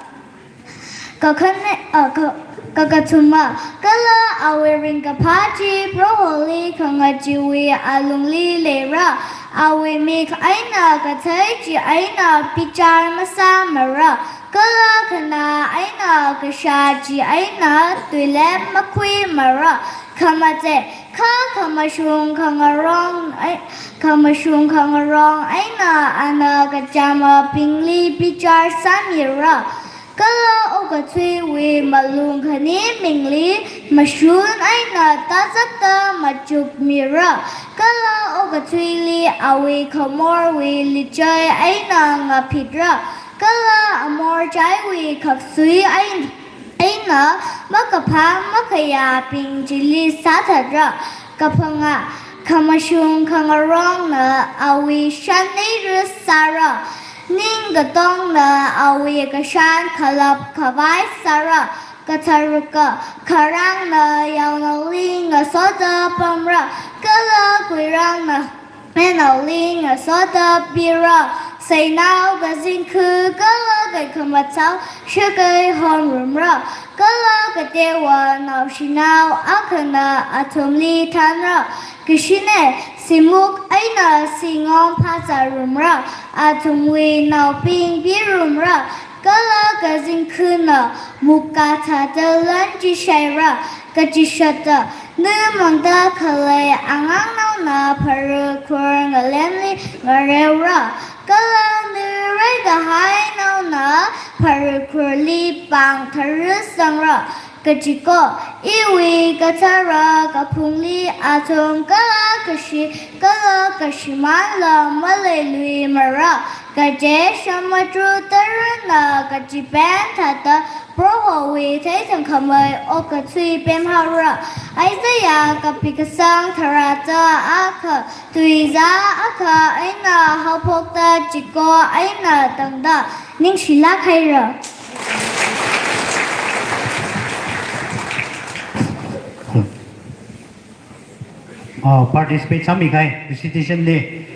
Kakhane, ah, ka-, kakathuma, kala awui ringkaphā chi Proholi khangacheewui alungli leira, awui mik eina kathei chi eina bichar masāmara, kala khanā eina kashā chi eina tuilem makhuimara. Khamache, kha khamashung khangarong ei-, khamashung khangarong eina ana kachāmabingli bichar sāmira. Kala okathuiwui malung khani mingli mashun eina tazakta machukmira. Kala okathuili awui khamorwui lichai eina ngaphitra. Kala amorchaiwui khaksui ein-, eina makaphā makhayābing chili sāthatra. Kaphangā, khamashung khangarongna awui shanneira sāra, ningkatongna awui kashan khalap khavai sāra. Katharuka, kharangna yaonaoli ngasoda pamra, kala kuirangna manaoli ngasoda pira. Seinao kazingkha kala kaikhamathao shakei honrumra, kala katewa naoshinao akhana athumli thanra. Kashine, simuk eina singom phāzārumra, athumwui naobing pirumra. Kala kazingkhana mukkha thāda lan chishaira, kachishatta, na mangda khalei angangnaona pharākhur ngalemli ngareora. Kala na raikahainaona pharākhurli pāng tharāsangra. Kachiko, iwui kathara kaphungli athum kala kashi, kala kashimānla maleiluimara, kaje shamatru tharana kachipem thāda Prohowui theithangkhamei okathui pemhaora. Isaiah kapi kasang tharāda akha, tuicha akha eina haophokta, chiko eina tangda. Ningshilāk haira. Ah, participate sāmikahai, recitation li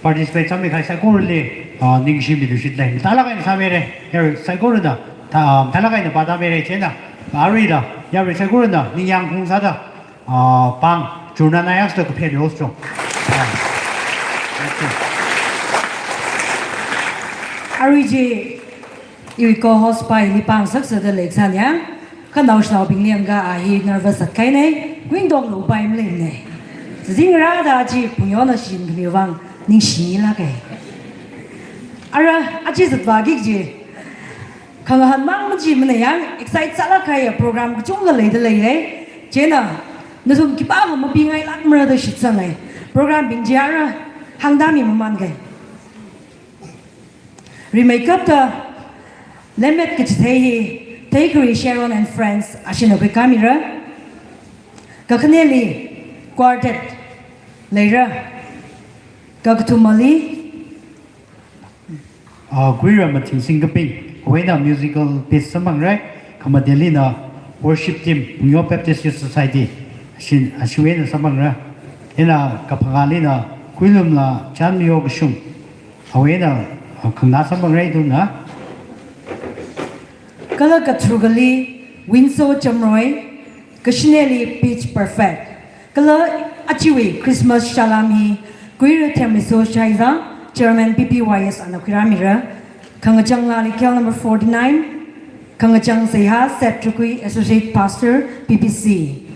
participate sāmikahai saikorali, ah, ningshimi lushit lei. Mathālāk eina sāmira, yar saikorana, ta-, ah, mathālāk eina pāda mira chieina, aruila, yar saikorana, ningyāng khaung sāda, ah, pāng, churna nayaks da kaphe lios chong. Ah, thank you. Arui chi, iwui co-host pa hili pāng saksāda leisāna, kha naoshinaobingli yangakha a hi nervous sākahaina, windong lo pai maleimana. Zingrāda chi phungyo na shin khami vang ningshilāka. Ara, achi zatvāki kaji. Khangahān mang machimana yang, excite sālāk kahai program kachungkha leida leiya. Chieina, nathum khipākha mapingailākmara da shitsanga. Program bing chi ara, hāngda mi mamānka. Rimeikapta, Lemmet kachithei hi, Theikari Sharon and Friends, ashina khuikāmira. Kakhaneli, quartet, leira. Kakathumali, ah, Kuira Mathing Singkaping, awui eina musical piece samphangra, khamatelina, Worship team, Phungyo Baptist Youth Society, ashin, ashiwui eina samphangra. Ina kaphangāli na Kuilumla Chanmiyo Kashung, awui eina, uh, khangana samphangra ithumna. Kala katharukali Winso Chamroi, kashineli Pitch Perfect. Kala ajawui Christmas salam hi Kuira Themmiso Shaiza, Chairman P P Y S ana khuirāmira. Khangachang lali K L number forty-nine, Khangachang Seihā, Seth Tukui, Associate Pastor, P P C.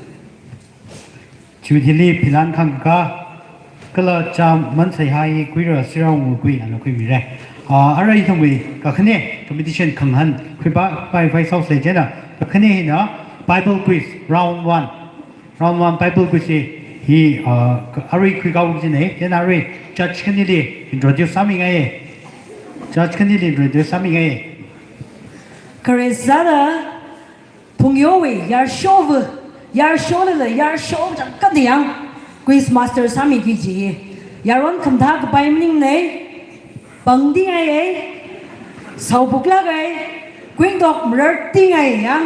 Chiwui thili Philan Khangkakha, kala Chaman Seihā hi Kuira Sirao Ngurkui ana khuimira. Ah, arui ithumwui kakhane competition khangahān khuipa, pai, pai sausei chieina. Kakhane hina Bible quiz round one. Round one Bible quiz hi, hi, ah, arui khuikahao kajina, chieina arui judge khanili introduce sāmingaiya. Judge khanili introduce sāmingaiya. Khare sāda, Phungyowui yarshowa, yarshola la, yarsho chang kandiyang, quiz master sāmiki kaji. Yaron khamathā kapai maningmana, pangtingaiya, saobuklāka, kuingdok marartingaiya,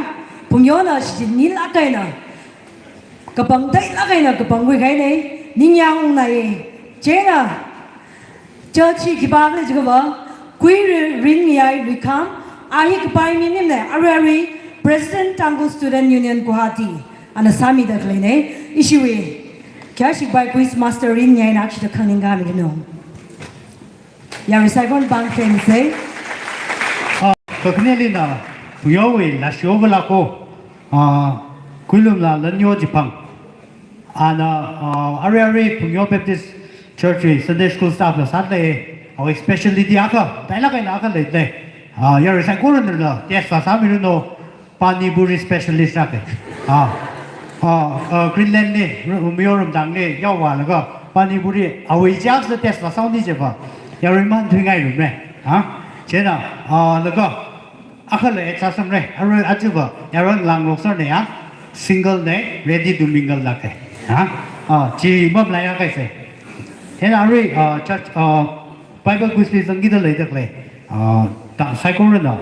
Phungyona shichinlāk eina, kapangtheilāk eina kapangkhui kahaina, ningyāng ungnai, chieina, judge hi khipākhala jiakha, Kuira Rinngayei Luikham, a hi kapai mi maningmana, arui arui, President Tangkhul Student Union Guwahati, ana sāmida khaleina, ishiwui khayāshi kapai quiz master Rinngayei na kashida khanganing kami kano. Yarui saikora pāng thanks, eh. Ah, kakhaneli na, Phungyowui Lashiyo Valako, ah, Kuilumla Lanyo Jiphang. Ana, ah, arui arui Phungyo Baptist Church wui Sunday School staff la sālei, awui specialty akha, tailāk eina akha leilei. Ah, yarui saikorana test vāsāmiranu, Pani Puri specialist rāka. Ah, ah, ah, Greenland li, Ru-, Mizoram tangli yaovālaga, Pani Puri, awui chaksa test vāsāhaoni jiakha, yarui man thuingairumra. Ah, chieina, ah, laga, akhala add sāsamra, arui ajava, yaron langlok sārna ya, single na, ready to mingle lāka. Ha? Ah, chi mamlaya kaisa. Chieina arui, ah, church, ah, Bible quiz li zangkida leida khalei, ah, ta saikorana,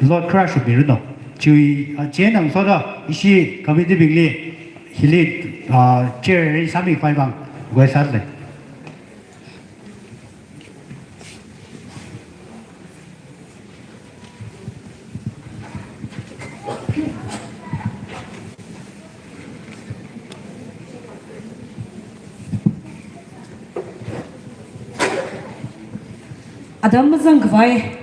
lot kharā shupmiranu. Chiwui, ah, chieina ngasoda, ishi committee bingli, hili, ah, chair arrange sāmi khavai vang, request sālei. Atam mazang khavai,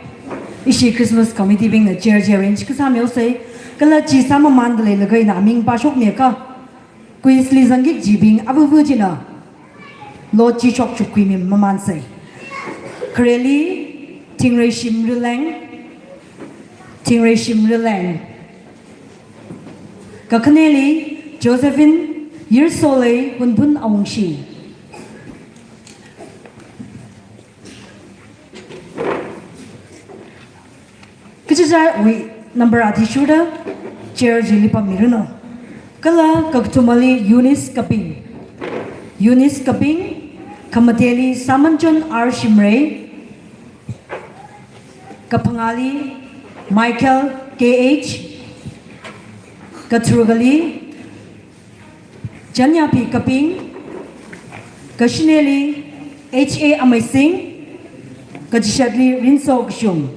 ishi Christmas committee bingna chair chi arrange kasā mihaosei, kala chi sāmamānda leilaga ina aming pāshokmiakha, quiz li zangki kajibing avuvu china, lot chi shokchuk khuimi mamansei. Khareli, Thingreishim Rileng, Thingreishim Rileng. Kakhaneli, Josephine Yirsolei Hunphun Awungshi. Kachichāwui number athishurda chair chili pammiranu. Kala kakathumali Eunice Kaping. Eunice Kaping, khamateli Samanchon R Shimray, kaphangāli Michael K H, katharukali Chanyaphi Kaping, kashineli H A Ameising, kachishatli Rinso Kashung.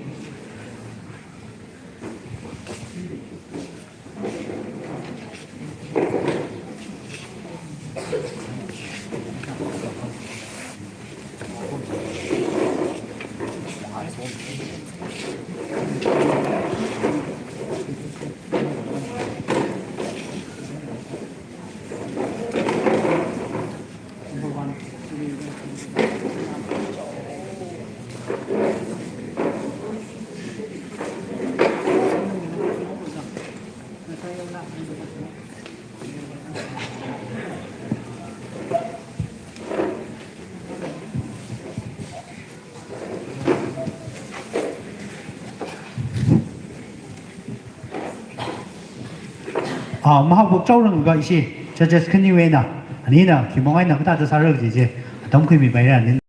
Ah, mahaophok chaoranglaga ishi judges khaniwui eina, anina khimong eina kathāda sāra kaji chi atam khuimipaira, ani.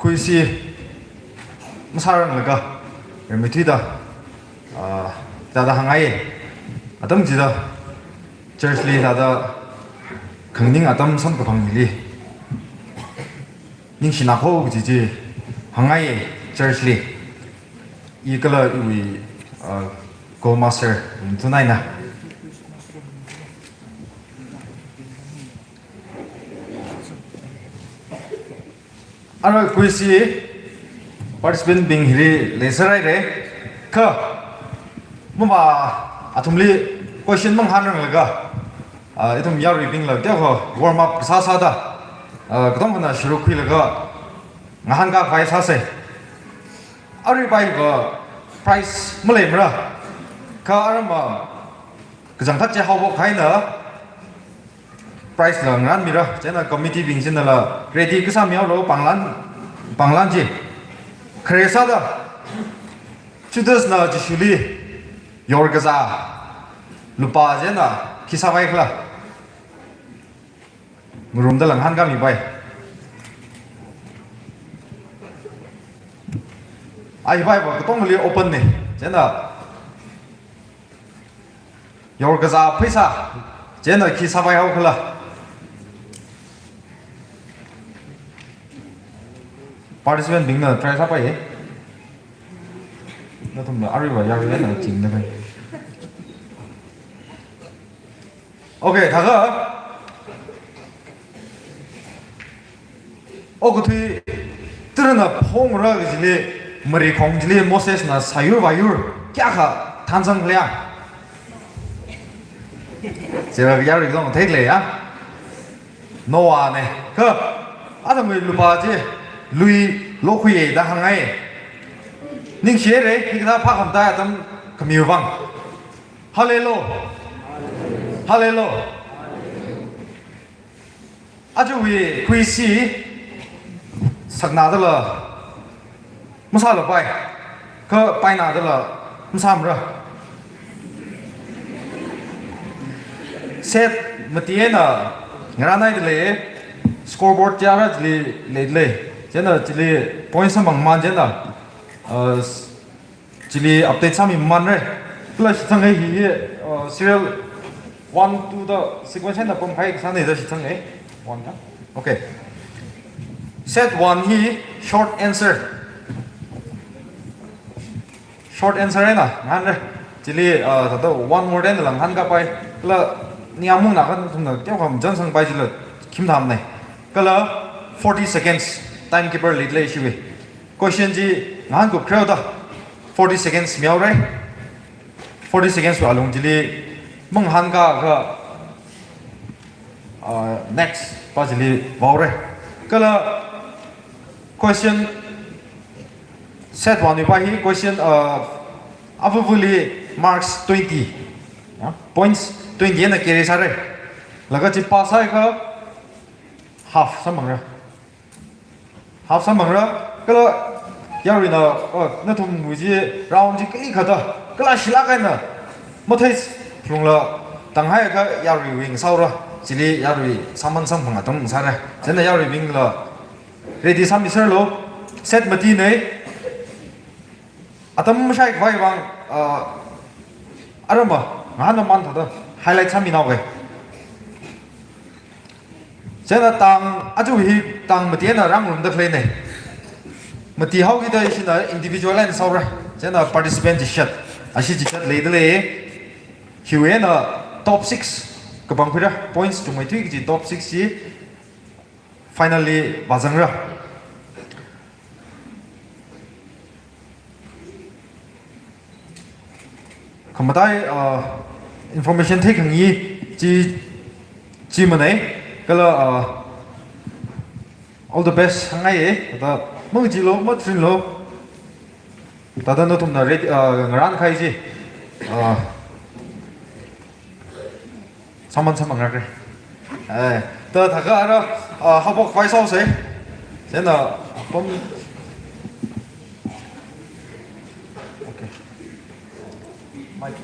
Kuisi masāranglaga, rimeithuida, ah, thāda hāngngai. Atam chida church li thāda khangning atam samkaphang hili ningshina kho kaji chi hāngngai church li. I kala iwui, ah, co-master, um, tunaina. Arui kuisi participant bing hili leisāhaira. Kha, mama athumli question mangahānranglaga, ah, ithum yaruibingla teokha warm up sāsāda, ah, katonga na shuruk khuilaga ngahānkākhavai sāsa. Arui paiva prize maleimara. Kha arama kachangkhat chi haophok kahaina prize la ngarānmira, chieina committee bing chinala ready kasā mihaolu, pānglan, pānglan chi. Khare sāda, Judas na Jishuli yorkazā lupā chieina khi sāpai khala? Ngarumda ngahānkāmipai. Ai paiva katongali open na, chieina yorkazā pheisā chieina khi sāpai hao khala? Participant bingna try sāpai. Nathumna aruiva yaruina chingda pai. Okay, thākha. Okathui tara̱na phongra kajili, marikhong chili Moses na sāyur vāyur kayākha thansanglei ya? Chieina yarui zong theilei ya? Noah na. Kha, athumwui lupā chi lui lokhuiya da hāngngai. Ningshihaira, hikathā phākhamataiya atam khamiwui vang. Hallelujah. Hallelujah. Ajawui kuisi saknadala masālapai, kha painadala masāmara. Set mati eina ngarānhaidalei, scoreboard chi ara chili leidalei. Chieina chili point samphangmamān chieina, uh, chili update sāmimamanra. Kala shitsanga hi, hi, uh, serial one, two da sequence eina pamkahai kasāna da shitsanga. One da. Okay. Set one hi short answer. Short answer eina ngahānra. Chili, uh, thāda one word einala ngahānkāpai. Kala ningyāng maungna kha nathumna teokha machānsangpai chila khim thamna. Kala forty seconds timekeeper leidalei ishiwui. Question chi ngahānkup khareo da forty seconds mihaora. Forty seconds wui alung chili mangahānkākha, uh, next pa chili vāhaora. Kala question set one wui pa hi question, uh, avuvuli marks twenty. Ya, points twenty eina carry sāra. Laga chi pass sāhaiakha half samphangra. Half samphangra, kala yaruina, oh, nathumwui chi round chi kali khata, kala shilak eina mathei lungla tanghaiakha yaruiwui ngasāhaora, chili yarui sāman samphang atam sāra. Chieina yaruibingla ready sāmiserlu, set matina. Atam mashaikhavai vang, uh, arama ngahānmaman thāda highlight sāminaoga. Chieina tang, aja hi tang mati eina rāngarumda khaleina. Mati haokida ishina individual eina sāhaora. Chieina participant chishat, ashi chishat leidalei. Hiwui eina top six kapangkhuira, points chungmeithui kaji top six chi finally vāzangra. Khamatai, uh, information theikhangayi chi, chi manei, kala, uh, all the best hāngngaiya, thāda mangacheelu, matrinlu, thāda nathumna ready, uh, ngarānkahai chi, uh, sāman sāmang rākre. Eh, thāda thākha ara, ah, haophok khavai sāhaosa. Chieina, pam. Okay. Mic. Okay.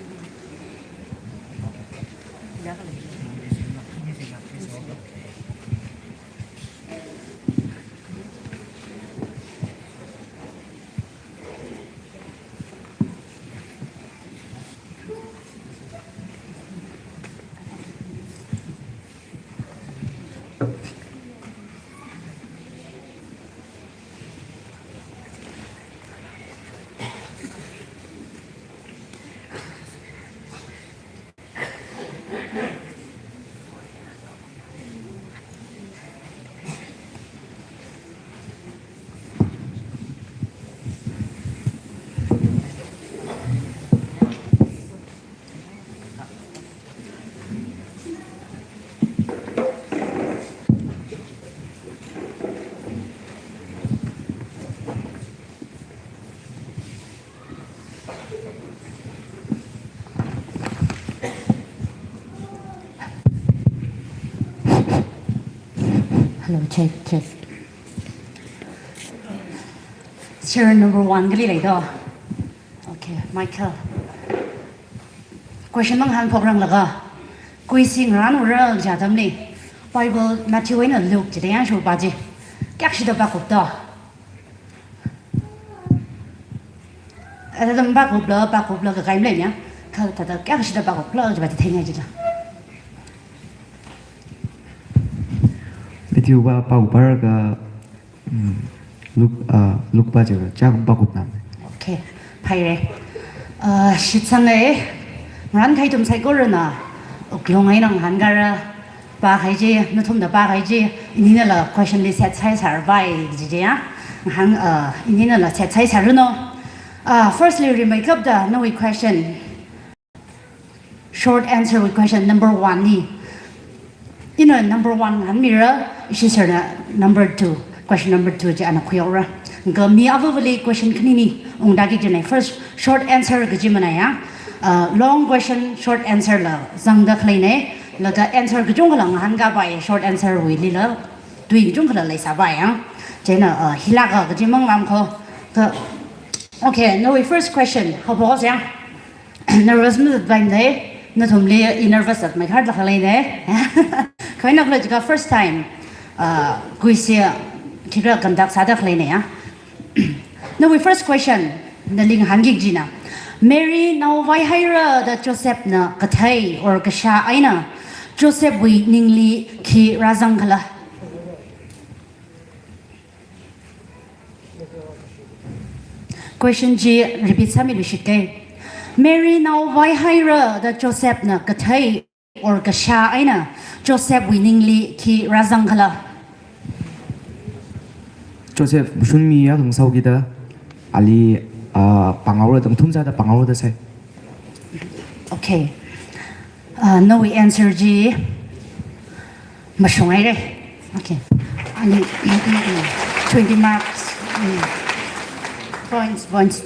Check, check. Serial number one kali lei do. Okay, Michael. Question mang hāngphok ranglaga. Kuisi ngarān ura kaja atamli. Bible Matthew eina Luke chida yāngshur pā chi. Kayākha shida pākhup do. Atam pākhupla, pākhupla kakai maleimana. Kha thāda kayākha shida pākhupla kaji pā chi theingai jila. Matthew pā, pākhup pālaga, mm, Luke, ah, Luke pā chiakha chākha pākhupna. Okay, phaire. Ah, shitsanga, ngarān kahai ithum saikorana wuklung eina ngahānkāra, pākahai chi, nathumna pākahai chi, ininala question li set sāsāra pai kaji chi ya. Ngahān, ah, ininala set sāsāranu. Ah, firstly, rimeikapta nawui question. Short answer wui question number one li. Ina number one ngahānmira, ishi sirna number two. Question number two chi ana khuihaora. Kha mi avāvali question khanini ungda kajina. First, short answer kaji manaya. Uh, long question, short answer la zangda khaleina. Laga answer kachungkhala ngahānkāpai, short answer wuilila tui kachungkhala leisāpai ya. Chieina, uh, hilāka kaji mang lam kho. Kha, okay, nawui first question. Haophok ya. Nervous mazatpaimana, nathumli i nervous zatmei kharda khaleina. Khaina khala jiakha first time, uh, kuisi khikha conduct sāda khaleina ya. Nawui first question, nali ngahānki kajina. Mary naovaihaira da Josephna kathei or kashā eina Josephwui ningli khi rāzangkhala? Question chi repeat sāmilu shitke. Mary naovaihaira da Josephna kathei or kashā eina Josephwui ningli khi rāzangkhala? Joseph mashunmiya khangsao kida ali, ah, pānghaora da, mathumsāda pānghaora da sai. Okay. Uh, nawui answer chi mashungaira. Okay. Ani, twenty marks. Mm. Points, points.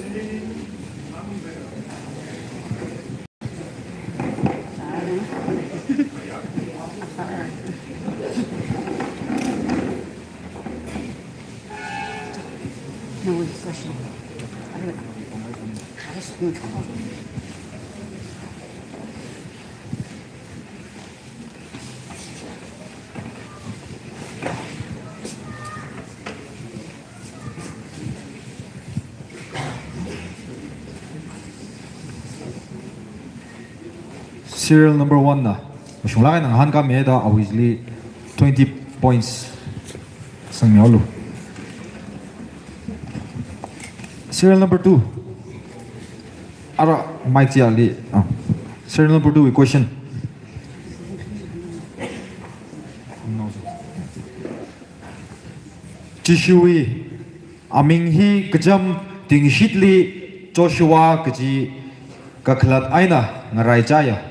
Nawui question. Serial number one na mashunglāk eina ngahānkāmida awuili twenty points sangmihaolu. Serial number two. Ara, mic chi ali. Ah. Serial number two wui question. Jishuwui aming hi kachām tingshitli Joshua kaji kakhalat eina ngaraichāya.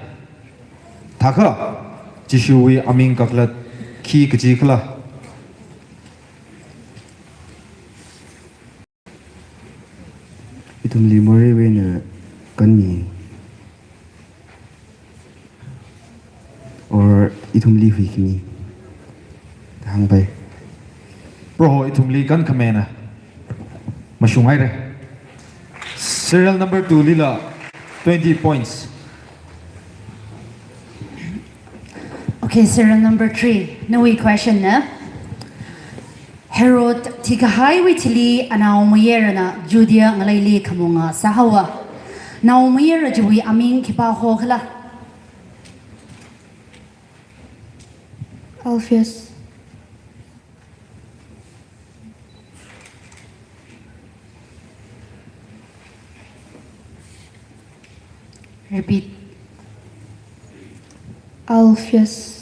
Thākha, Jishuwui aming kakhalat khi kajikhala? Ithumli moreiwui eina kanmi. Or ithumli huikhami. Hāngpai. Proho ithumli kankhamena. Mashungaira. Serial number two lila twenty points. Okay, serial number three. Nawui question na. Herod thikahaiwui thili anaomayarana Judea ngaleili khamunga sāhaowa. Naomayara chiwui aming khipā hokhala? Alphaeus. Repeat. Alphaeus.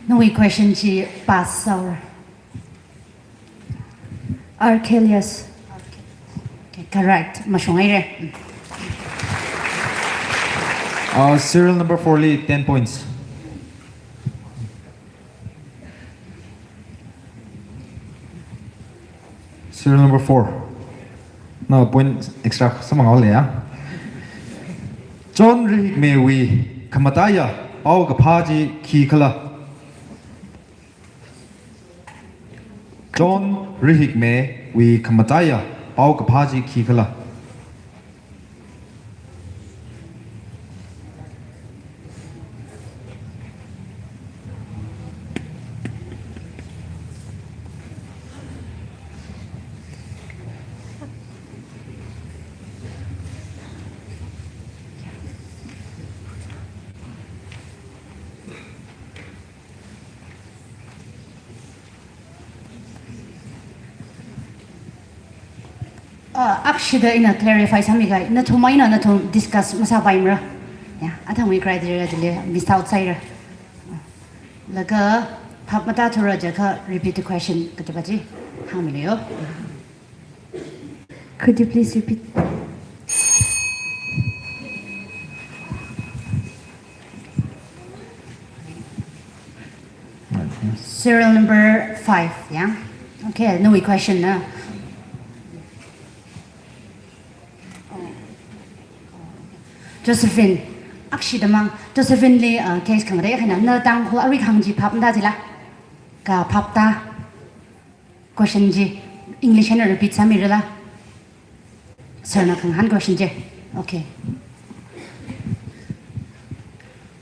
Nawui question chi pass sāhaora. Archelaus. Okay, correct. Mashungaira. Uh, serial number four li ten points. Serial number four. Na point extra samang haole ya. John Rihikmewui khamataiya paokaphā chi khikhala? John Rihikmewui khamataiya paokaphā chi khikhala? Ah, akshida ina clarify sāmiga, nathum eina nathum discuss masāpaimara. Ya, athangwui criteria chili miss out sāhaira. Laga phap matāthura jiakha repeat the question kaji pa chi hāngmilu yo. Could you please repeat? Serial number five, ya? Okay, nawui question na. Josephine, akshida mang, Josephine li, uh, case khangatei eina, na Tangkhul arui kahāng chi phap matāthila? Kaphap ta? Question chi English eina repeat sāmirala? Sir na khangahān question chi. Okay.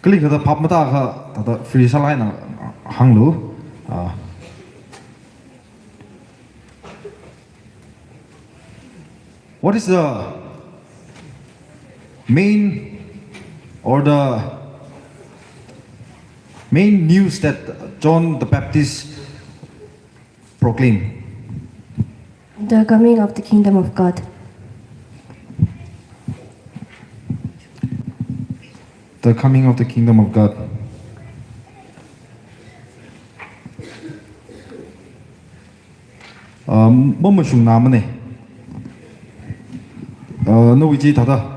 Kalikha thāda phap matākha thāda free sālāk eina hānglu. Ah. What is the main or the main news that John the Baptist proclaim? The coming of the kingdom of God. The coming of the kingdom of God. Uh, mamashungnāmane. Uh, nawui chi thāda.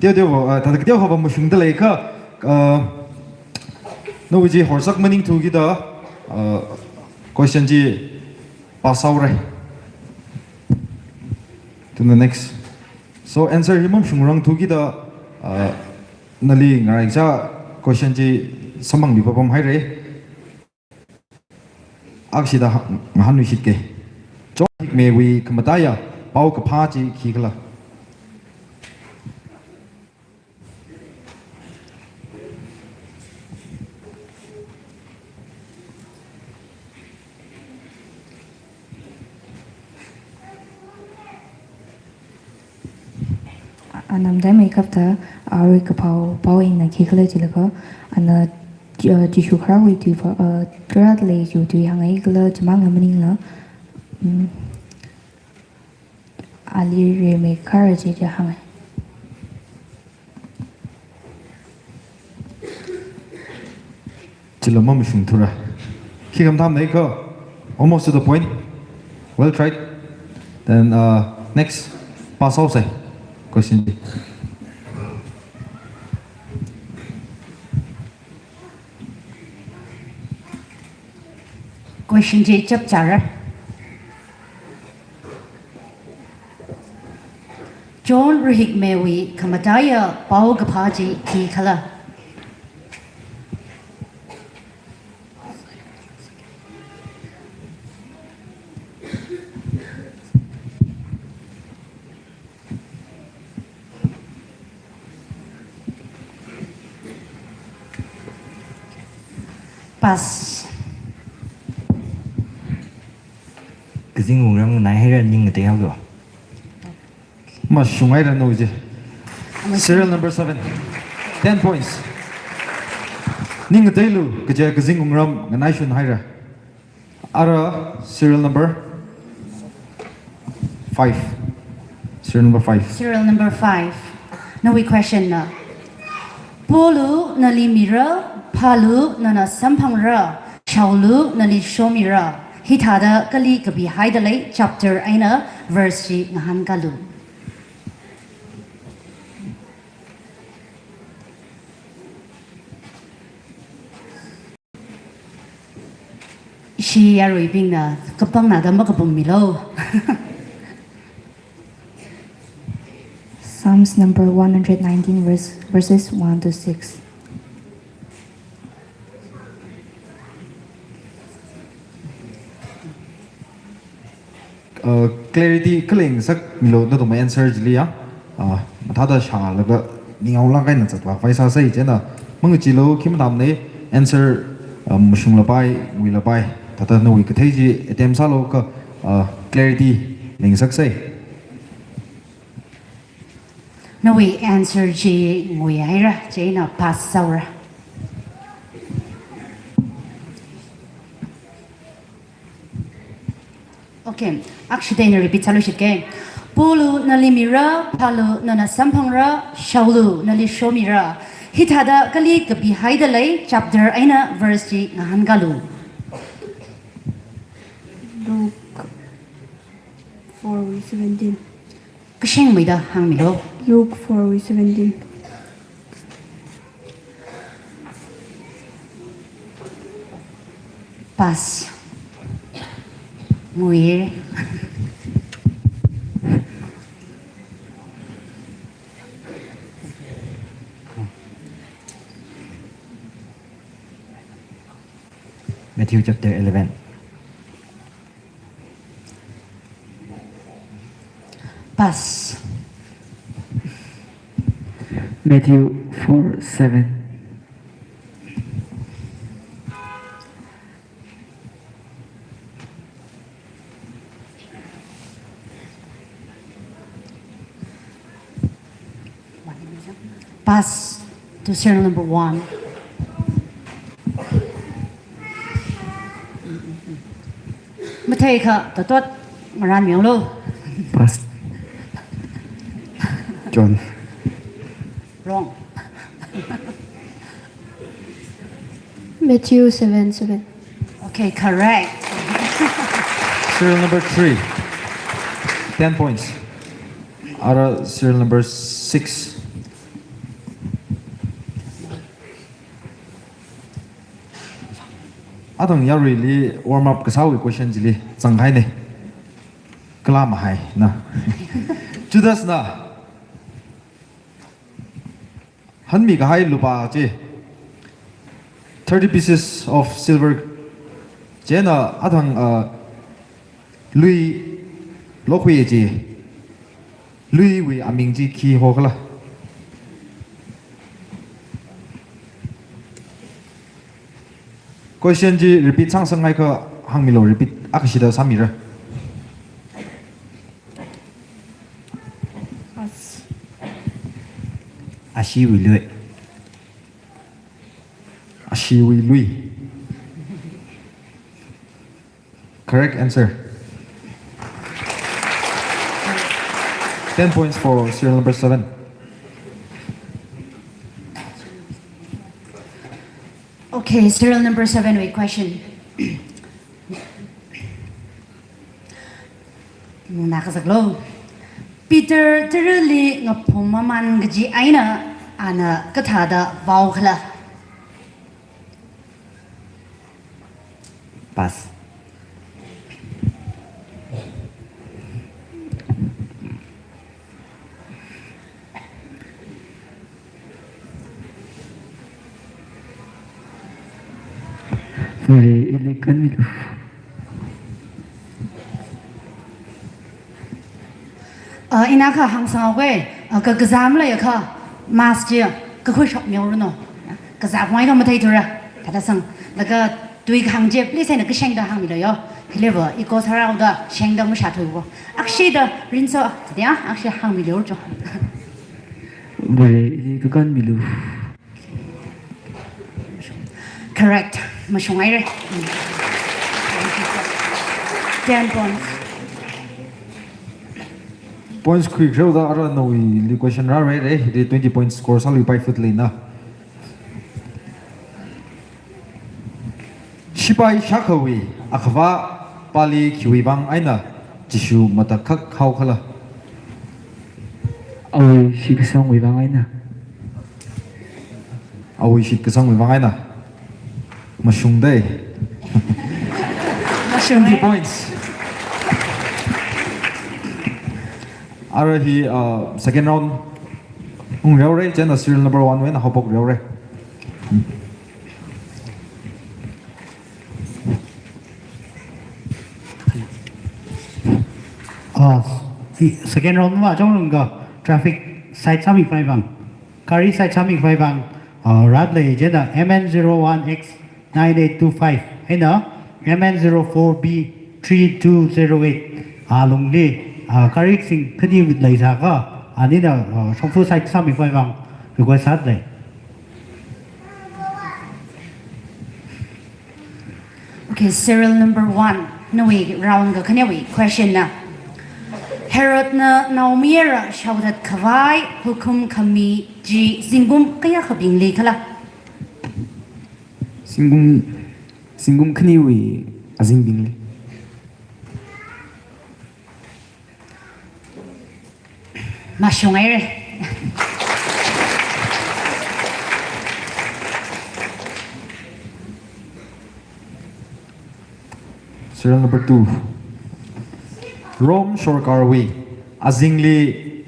Teoteo, uh, thāda teokhava mashungda leikha, uh, nawui chi horsāk maningthu kida, uh, question chi pass out re. To the next. So answer hi mamashungrangthu kida, uh, nali ngaraichā question chi samphangmi papam haire. Akshida ha-, ngahānluishitke. John Rihikmewui khamataiya paokaphā chi khikhala? Ana mataimei kapta, arui kaphā pao eina khikhala jilaga, ana, uh, Jishu kharāwui tui va, uh, kharā lei chiwui tui hāngai kala, chimang maningla, mm, ali rimeikharā chi chi hāngai. Chila mamashungthura. Khikha mathāmana ko. Almost to the point. Well tried. Then, uh, next. Pass out sai. Question B. Question chi chapchāra. John Rihikmewui khamataiya paokaphā chi khikhala? Pass. Kazing wungram nganai haira, ning ngatei haodo. Mashung haira nawui chi. Mashung. Serial number seven. Ten points. Ning ngateilu, kaja kazing wungram nganaishun haira. Ara serial number five. Serial number five. Serial number five. Nawui question na. Polu nali mira, phālu nana samphangra, shaolu nali shomira. Hithāda kali kapihaida lei chapter eina verse chi ngahānkālu. Ishi yaruibingna kapangna da makapammilu. Psalms number one hundred nineteen, verse, verses one to six. Uh, clarity khalei ngasakmilu, nathum answer chili ya. Uh, mathāda shālaga ningaolāk eina zatvākhavai sāsei. Chieina mangacheealu, khi matamna answer, uh, mashunglapai, nguilapai. Thāda nawui kathei chi attempt sālu kha, uh, clarity leingasaksei. Nawui answer chi nguihaira, chieina pass sāura. Okay, akshida ina repeat sāluishitke. Polu nali mira, phālu nana samphangra, shaolu nali shomira. Hithāda kali kapihaida lei, chapter eina verse chi ngahānkālu. Luke four seventeen. Kashengmeida hāngmilu. Luke four seventeen. Pass. Ngui. Matthew chapter eleven. Pass. Matthew four seven. Pass to serial number one. Matheikha tatot ngaranmilu. Pass. John. Wrong. Matthew seven seven. Okay, correct. Serial number three. Ten points. Ara serial number six. Athang yaruili warm up kasāwui question chili zanghaine. Kala mahaina. Judasna hanmikahai lupā chi, thirty pieces of silver, chieina athang, uh, lui lokhui chi, luiwui aming chi khi hokhala? Question chi repeat sāngasakngaikha hāngmilu, repeat akhashida sāmira. Pass. Ashiwui lui. Ashiwui lui. Correct answer. Ten points for serial number seven. Okay, serial number seven wui question. Nganākazaklu. Peter tarali ngaphum mamān kaji eina ana kathāda vaokhala? Pass. Sorry, ili kanmilu. Uh, ina kha hāngsanghaoke, uh, ka, kazā maleiakha, mask chi kakhui shokmihaoranu. Kazā phunghaida matheithura. Thāda sang, laga tui kahāng chi, please, eina kashengda hāngmilu yo. Hiliva, iko sāraoda, shengda mashāthuiwo. Akshida, rinso, tadiya, akshi hāngmilu cho. Bale, ili kakanmilu. Correct. Mashunghaire. Ten points. Points khuikhareo da ara nawuili question rāhaire, hili twenty points score sāluipai fut leina. Shipai shākhawui akhavā pali khiwui vang eina Jishu matakhak haokhala? Awui shitkasangwui vang eina. Awui shitkasangwui vang eina. Mashungdei. Mashung. Twenty points. Ara hi, uh, second round Ung riaore, chieina serial number one wui eina haophok riaore. Ah, i-, second round ma chongrong ka traffic side sāmikhavai vang, gari side sāmikhavai vang, ah, rāda lei, chieina M N zero one X nine eight two five eina M N zero four B three two zero eight, ah, lungli, ah, gari sing khani leisākha, anina, ah, shongfa side sāmikhavai vang request sāda lei. Okay, serial number one, nawui round kakhanewui question na. Herodna naomayara shaothatkhavai hukum khami chi zingkum kayākhabingli khala? Zingkum, zingkum khaniwui azingbingli. Mashungaire. Serial number two. Rome sorkarwui azingli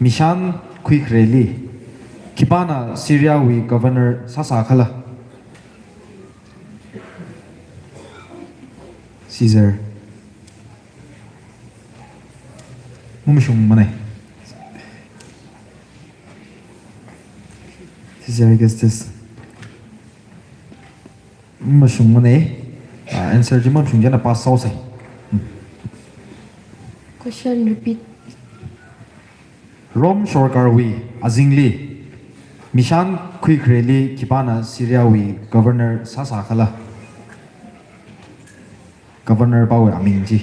mishan khuikhareli khipāna Syriawui governor sāsā khala? Caesar. Mamashungmanei. Caesar Augustus. Mamashungmanei. Ah, answer chi mamashung chieina pass sāhaosei. Hmm. Question repeat. Rome sorkarwui azingli mishan khuikhareli khipāna Syriawui governor sāsā khala? Governor pāwui aming chi.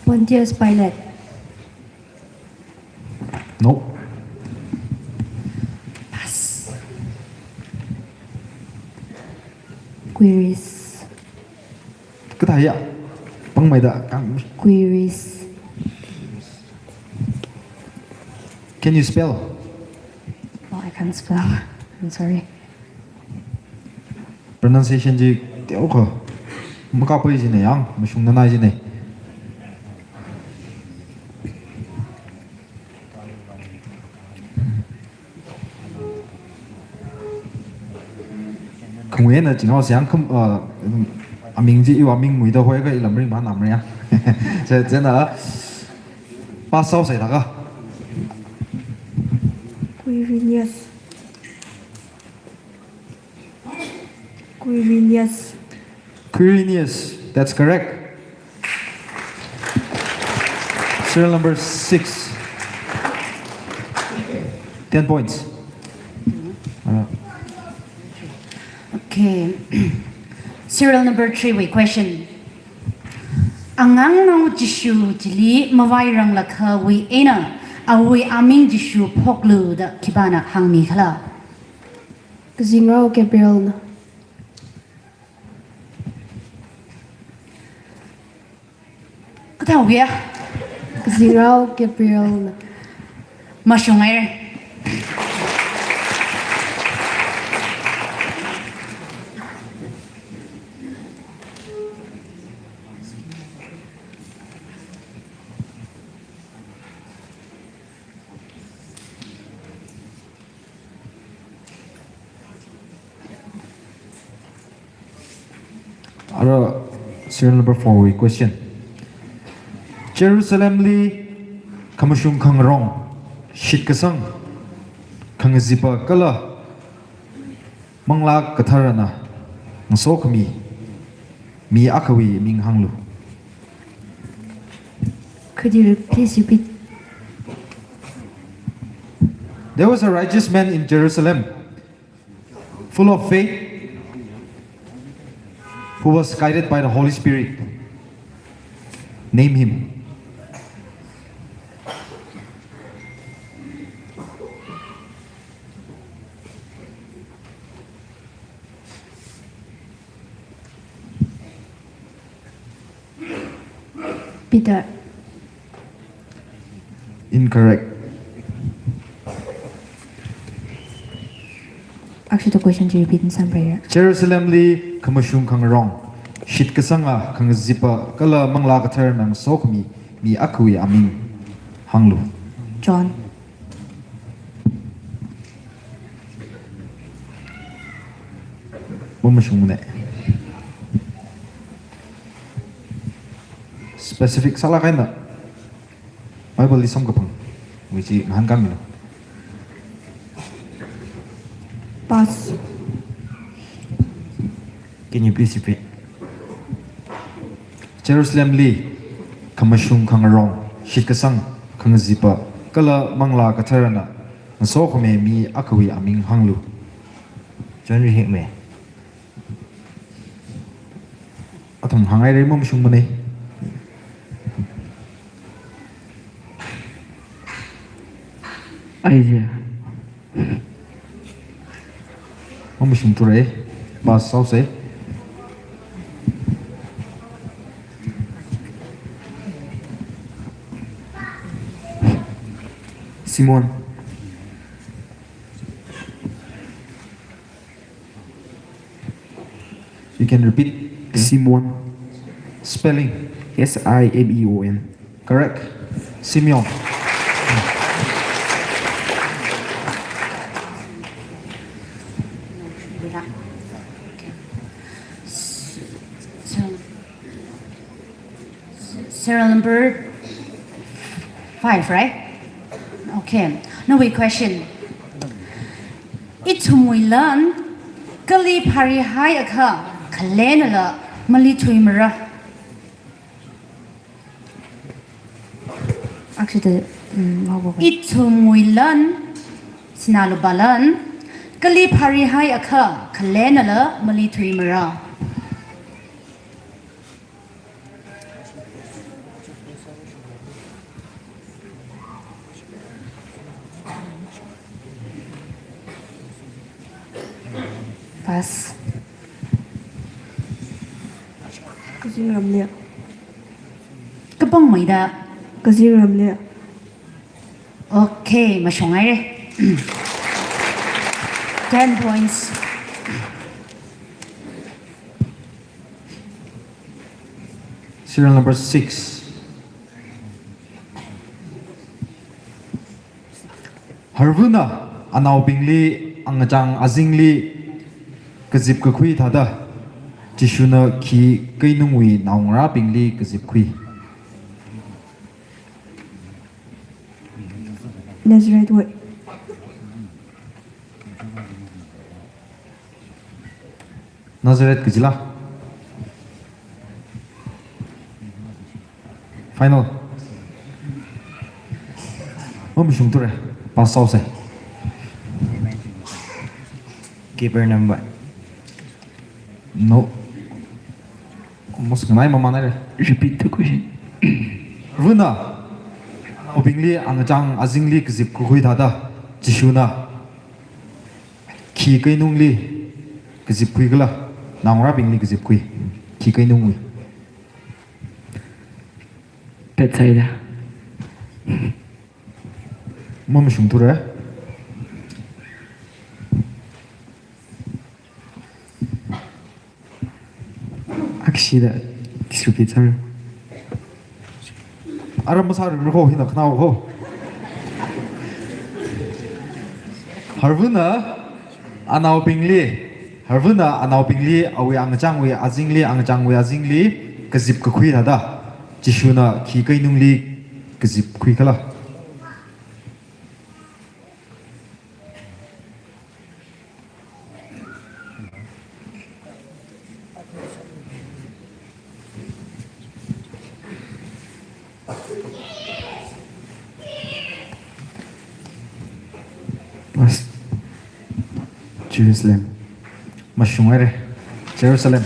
Pontius Pilate. No. Pass. Quirinius. Kathāya? Pāngmeida kang. Quirinius. Can you spell? Oh, I can't spell. I'm sorry. Pronunciation chi teokha makapei jinei, yang mashungna nai jinei. Khangwui eina chinghaosei, yang kham, uh, aming chi iwui aming muida hoi ka ilam ringmana mara ya. Chie, chieina pass sāhaosei thākha. Quirinius. Quirinius. Quirinius, that's correct. Serial number six. Ten points. Uh, Okay. Serial number three wui question. Angangnao Jishu chili mavairanglākhawui eina awui aming Jishu phoklu da khipāna hāngmi khala? Kazingrao Gabrielna. Kathāwui ya? Kazingrao Gabrielna. Mashungaire. Ara serial number four wui question. Jerusalemli khamashung khangarong, shitkasang, khangazipa kala Manglā Katharana ngasokhami mi akhawui ming hānglu. Could you please repeat? There was a righteous man in Jerusalem, full of faith, who was guided by the Holy Spirit. Name him. Peter. Incorrect. Akshida question chi repeat sāngaira. Jerusalemli khamashung khangarong, shitkasanga khangazipa kala Manglā Katharana ngasokhami mi akhawui aming hānglu. John. Mamashungmana. Specific sālāk eina Bibleli samkaphangwui chi ngahānkāmilu. Pass. Can you please repeat? Jerusalemli khamashung khangarong, shitkasang khangazipa kala Manglā Katharana ngasokhami mi akhawui aming hānglu. John Rihik me. Athum hānghaira, mamashungmana. Isaiah. Mamashungthura. Pass sāhaosa. Simeon. You can repeat. Simeon. Spelling. S I M E O N. Correct. Simeon. So, serial number five, right? Okay. Nawui question. Ithumwui lan kali phārihaiakha khalenala malithuimara? Akshida, mm, ngahānbo. Ithumwui lan, sinā lupā lan, kali phārihaiakha khalenala malithuimara? Pass. Kazingramli. Kapangmeida. Kazingramli. Okay, mashunghaira. Ten points. Serial number six. Harvana anaobingli angachāng azingli kazip kakhui thāda, Jishuna khi keinungwui naongarābingli kazipkhui? Nazarethwui. Nazareth kajila? Final. Mamashungthura. Pass sāhaosa. Capernaum. No. Almost nganai mamānhaira. Repeat the question. Harvana anaobingli angachāng azingli kazip kakhui thāda, Jishuna khi keinungli kazipkhui kala, naongarābingli kazipkhui? Khi keinungli. Bethsaida. Mamashungthura. Akshida, distributor. Aram masāra ho, hina khanao ho. Harvana anaobingli, Harvana anaobingli awui angachāngwui azingli, angachāngwui azingli kazip kakhui thāda, Jishuna khi keinungli kazipkhui kala? Pass. Jerusalem. Mashunghaira. Jerusalem.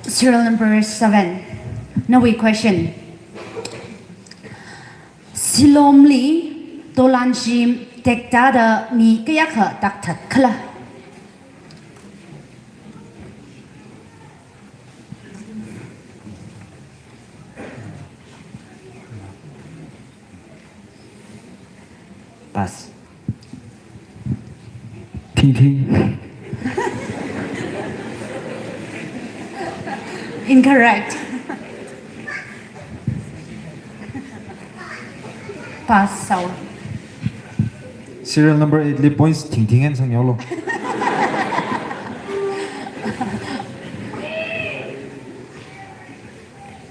Serial number seven. Nawui question. Siloamli dolanshim tektāda mi kayākha takthat khala? Thingthing. Incorrect. Pass sāo. Serial number eight li points thingthing eina sanghaolu.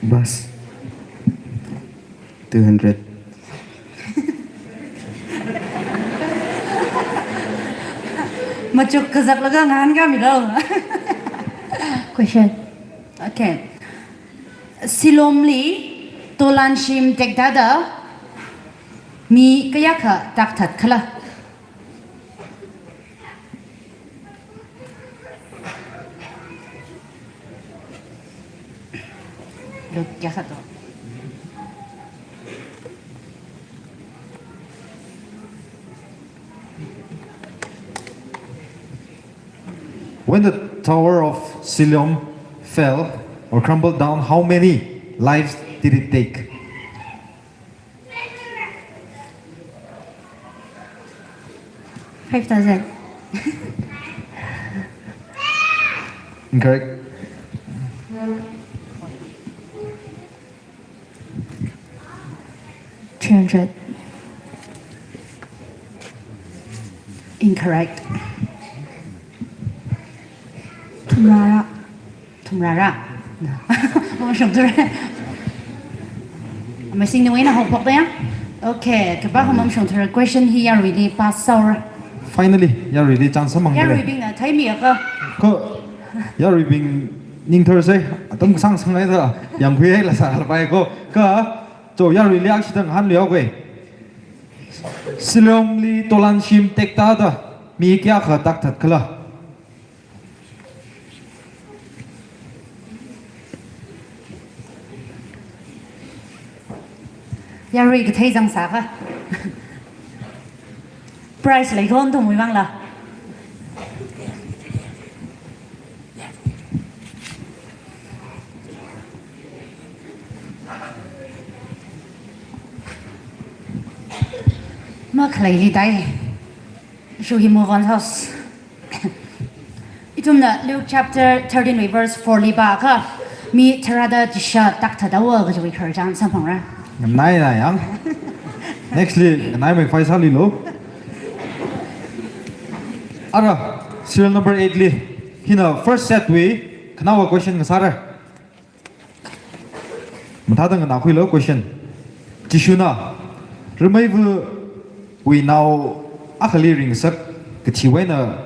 Bus. Two hundred. Machuk kazaklaga ngahānkāmilu. Question. Okay. Shillong li tolan shim tektada mi kayākha takthat khala? Look, kayākha to. When the Tower of Siloam fell or crumbled down, how many lives did it take? Five thousand. Incorrect. Three hundred. Incorrect. Thumrara. Thumrara. Mashungthura. Masing nawui eina haophokta ya? Okay, kapā hom mashungthura, question hi yaruili pass sāora. Finally, yaruili chance samphangda lei. Yaruibingna theimiakha. Kha yaruibing ningtharsei, atam kasāng sāngaida yangkhuihaila sālapai ko. Kha, cho yaruili akha shitang hāngluihaoke. Siloam li tolan shim tektada mi kayākha takthat khala? Yarui kathei zangsākha. Prize leikho nathumwui vangla. Makhaleili dai. Should we move on house? Ithumna Luke chapter thirteen wui verse four li pāakha, mi tharāda chishat takthathaowa kajiwui khararchān samphangra. Nganai nai yang. Next li, nganai mai fai sāluilu. Ara, serial number eight li. Hina first set wui, khanaowa question ngasāra. Mathāda nganākhuilu question. Jishuna, rameivawui nao akhali ringsak kathiwui eina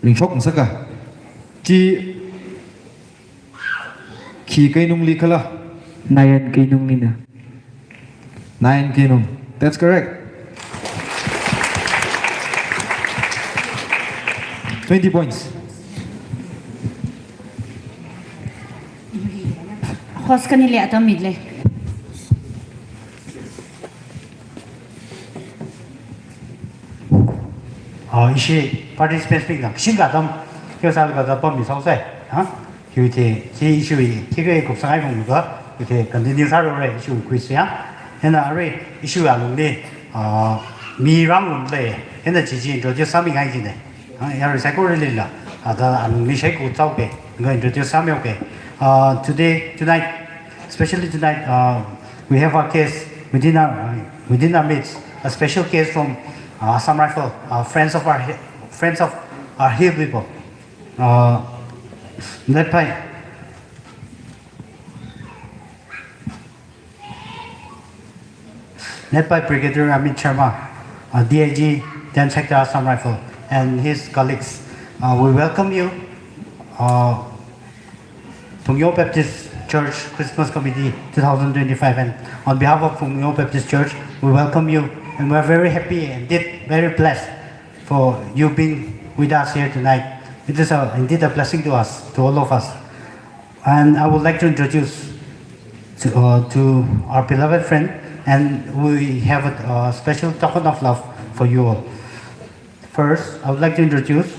ringshok ngasaka. Chi khi keinungli khala? Nain keinunglina. Nain keinung. That's correct. Twenty points. Host kanili atam midle. Ah, ishi participants bingna kashing katam, kyo sal katam pammi saosai. Ha? Kyo the, si issue i, kikre kup sangai pung ka, kyo the continue sāra re issue quiz ya. Hina are issue alungli, ah, mi rang lungli, hina chi chi introduce sāmingai jine. Ha, yarui saikora lila, ada alungli shai ku tau ke, nga introduce sāmiu ke. Ah, today, tonight, especially tonight, uh, we have our guest within our, within our midst, a special guest from, uh, Assam Rifle, uh, friends of our hi-, friends of our hill people, uh, led by, led by Brigadier Amit Sharma, uh, D I G, ten Sector Assam Rifle, and his colleagues. Uh, we welcome you. Uh, Phungyo Baptist Church Christmas Committee two thousand twenty-five, and on behalf of Phungyo Baptist Church, we welcome you, and we're very happy and indeed very blessed for you being with us here tonight. It is a, indeed a blessing to us, to all of us. And I would like to introduce to, uh, to our beloved friend, and we have a, a special token of love for you all. First, I would like to introduce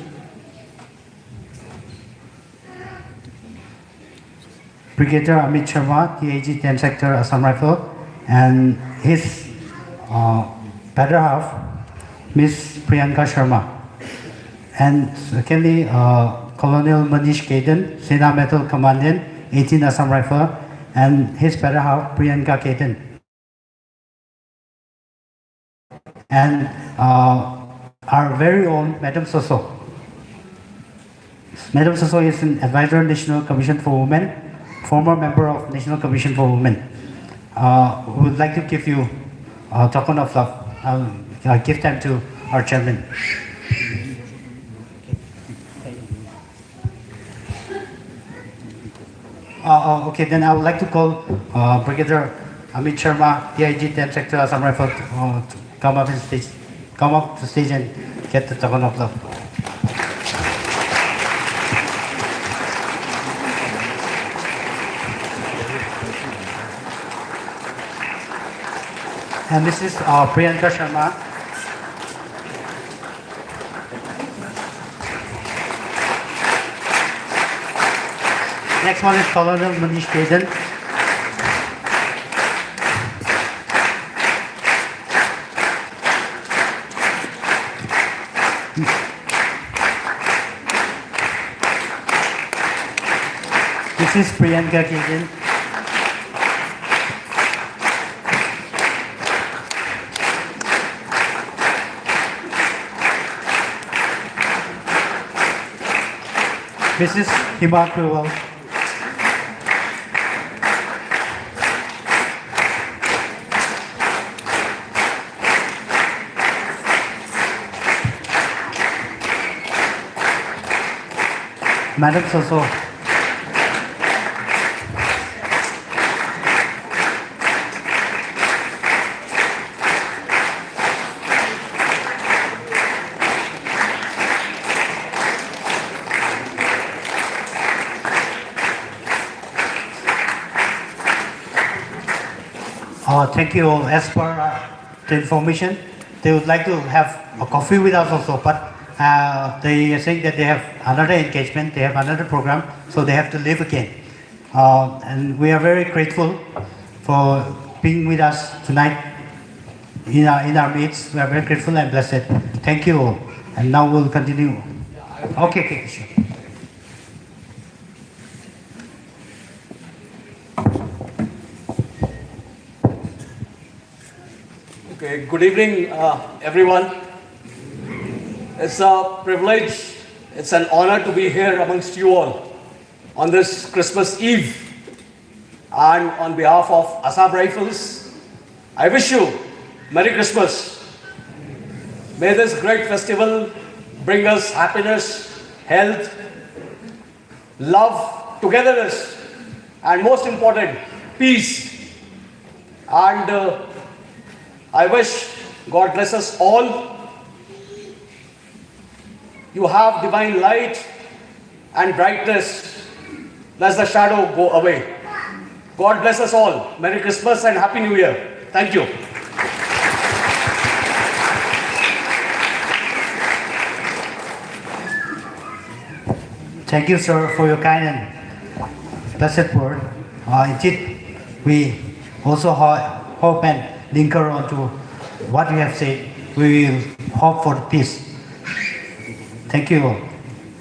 Brigadier Amit Sharma, D I G ten Sector, Assam Rifle, and his, uh, better half, Miss Priyanka Sharma. And secondly, uh, Colonel Manish Khetan, Sena Medal Commandant, eighteen Assam Rifle, and his better half, Priyanka Khetan. And, uh, our very own Madam Soso. Madam Soso is an advisor, National Commission for Women, former member of National Commission for Women. Uh, we would like to give you a token of love. I'll, uh, give time to our chairman. Uh, uh, okay, then I would like to call, uh, Brigadier Amit Sharma, D I G ten Sector, Assam Rifle, uh, to come up in stage, come up to stage and get the token of love. And this is, uh, Priyanka Sharma. Next one is Colonel Manish Khetan. This is Priyanka Khetan. Missus Hima Kruwal. Madam Soso. Uh, thank you all. As per, uh, the information, they would like to have a coffee with us also, but, uh, they are saying that they have another engagement, they have another program, so they have to leave again. Uh, and we are very grateful for being with us tonight in our, in our midst. We are very grateful and blessed. Thank you all. And now we'll continue. Okay, okay, sure. Okay, good evening, uh, everyone. It's a privilege, it's an honor to be here amongst you all on this Christmas Eve. And on behalf of Assam Rifles, I wish you Merry Christmas. May this great festival bring us happiness, health, love, togetherness, and most important, peace. And, uh, I wish God bless us all. You have divine light and brightness. Let the shadow go away. God bless us all. Merry Christmas and Happy New Year. Thank you. Thank you, sir, for your kind and blessed word. Uh, indeed, we also ho-, hope and linger on to what you have said. We will hope for peace. Thank you.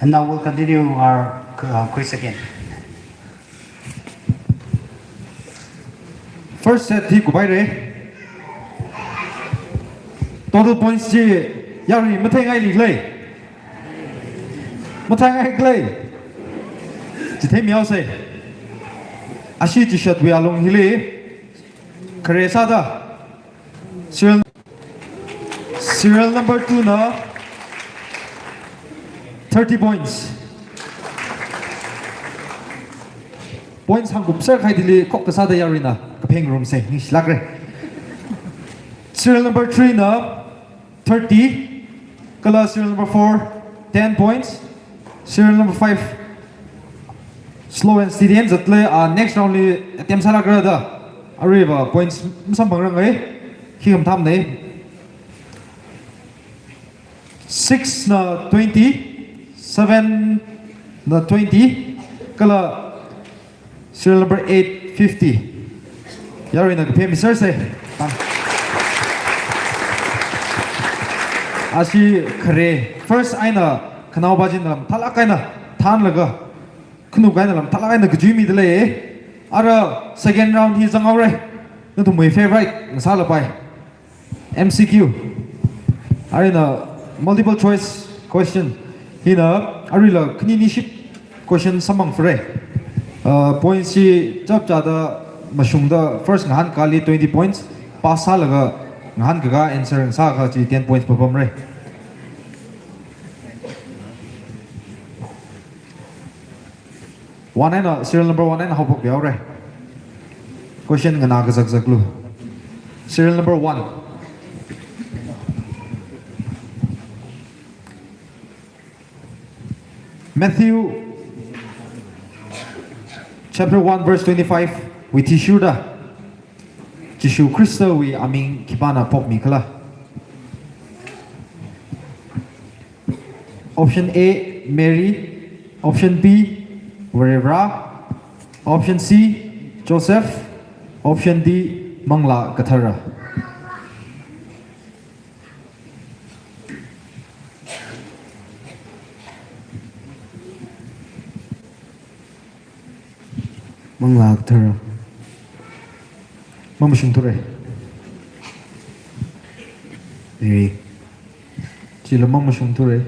And now we'll continue our, uh, quiz again. First set hi kuphaira. Total points chi yarui matheingaili lei. Matheingai lei. Chitheimihaosa. Ashi chishatwui alung hili khare sāda serial, serial number two na thirty points. Points hāngkup sākahai thili khokkha sāda yaruina kaphengrumsa, ningshilākra. Serial number three na thirty, kala serial number four, ten points, serial number five, slow and steady eina zatlei, ah, next round li attempt sālākra da, aruiva points masamphangranga, hi khamathāmana. Six na twenty, seven na twenty, kala serial number eight, fifty. Yaruina kaphemi sārsa. Ashi khare. First eina Khanaopa china lam thalak eina thanlaga, khanup eina lam thalak eina kajui midalei. Ara second round hi zanghaora. Nathumwui favorite ngasālapai. M C Q. Arui hina multiple choice question. Hina aruila khani niship question samphangphara. Uh, points chi chapchāda mashungda first ngahānkāli twenty points, pass sālaga ngahānkakā answer ngasākha chi ten points papamra. One eina, serial number one eina haophokmihaora. Question nganā kazakzaklu. Serial number one. Matthew chapter one verse twenty-five wui athishurda Jishu Khristawui aming khipāna phokmikhala? Option A, Mary. Option B, Varivara. Option C, Joseph. Option D, Manglā Kathara. Manglā Kathara. Mamashungthura. Mary. Chila mamashungthura.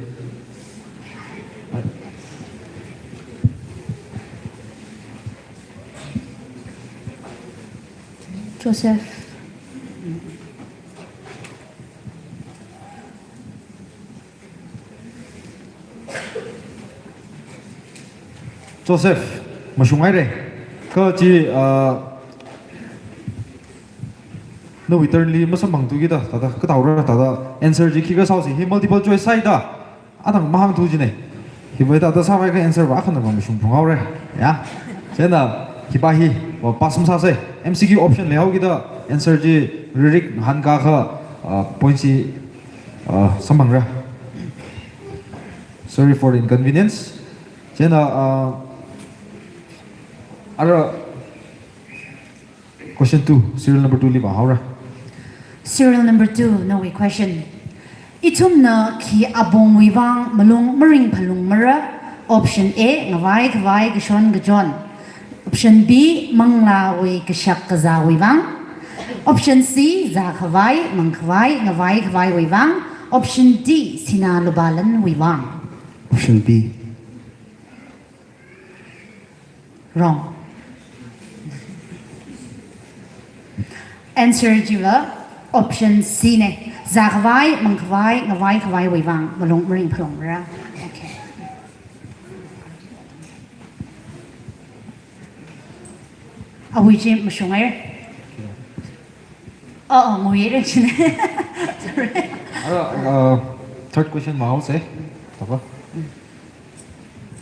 Joseph. Joseph, mashunghaira. Kha chi, ah, nawui turn li masamphangthu kida, thāda, kathāora thāda, answer chi khikha sāhaosi, hi multiple choice sāhaida, athang mahāngthu jina. Hiva thāda sāvai kha answer va akhana va mashungphunghaora. Ya. Chieina, hipa hi, va pass masāsa. M C Q option leihao kida, answer chi ririk ngahānkākha, ah, point chi, ah, samphangra. Sorry for the inconvenience. Chieina, uh, ara question two, serial number two li vāhaora. Serial number two, nawui question. Ithumna khi apongwui vang malung maringphalungmara? Option A, ngavai khavai kashon kachon. Option B, manglāwui kashak kazāwui vang. Option C, zākhavai, mangkhavai, ngavai khavaiwui vang. Option D, sinā lupā lanwui vang. Option B. Wrong. Answer chiva option C na. Zākhavai, mangkhavai, ngavai khavaiwui vang malung maringphalungmara. Okay. Awui chi mashunghaira. Oh, oh, nguira china. Sorry. Ara, uh, third question vāhaosa. Tapa.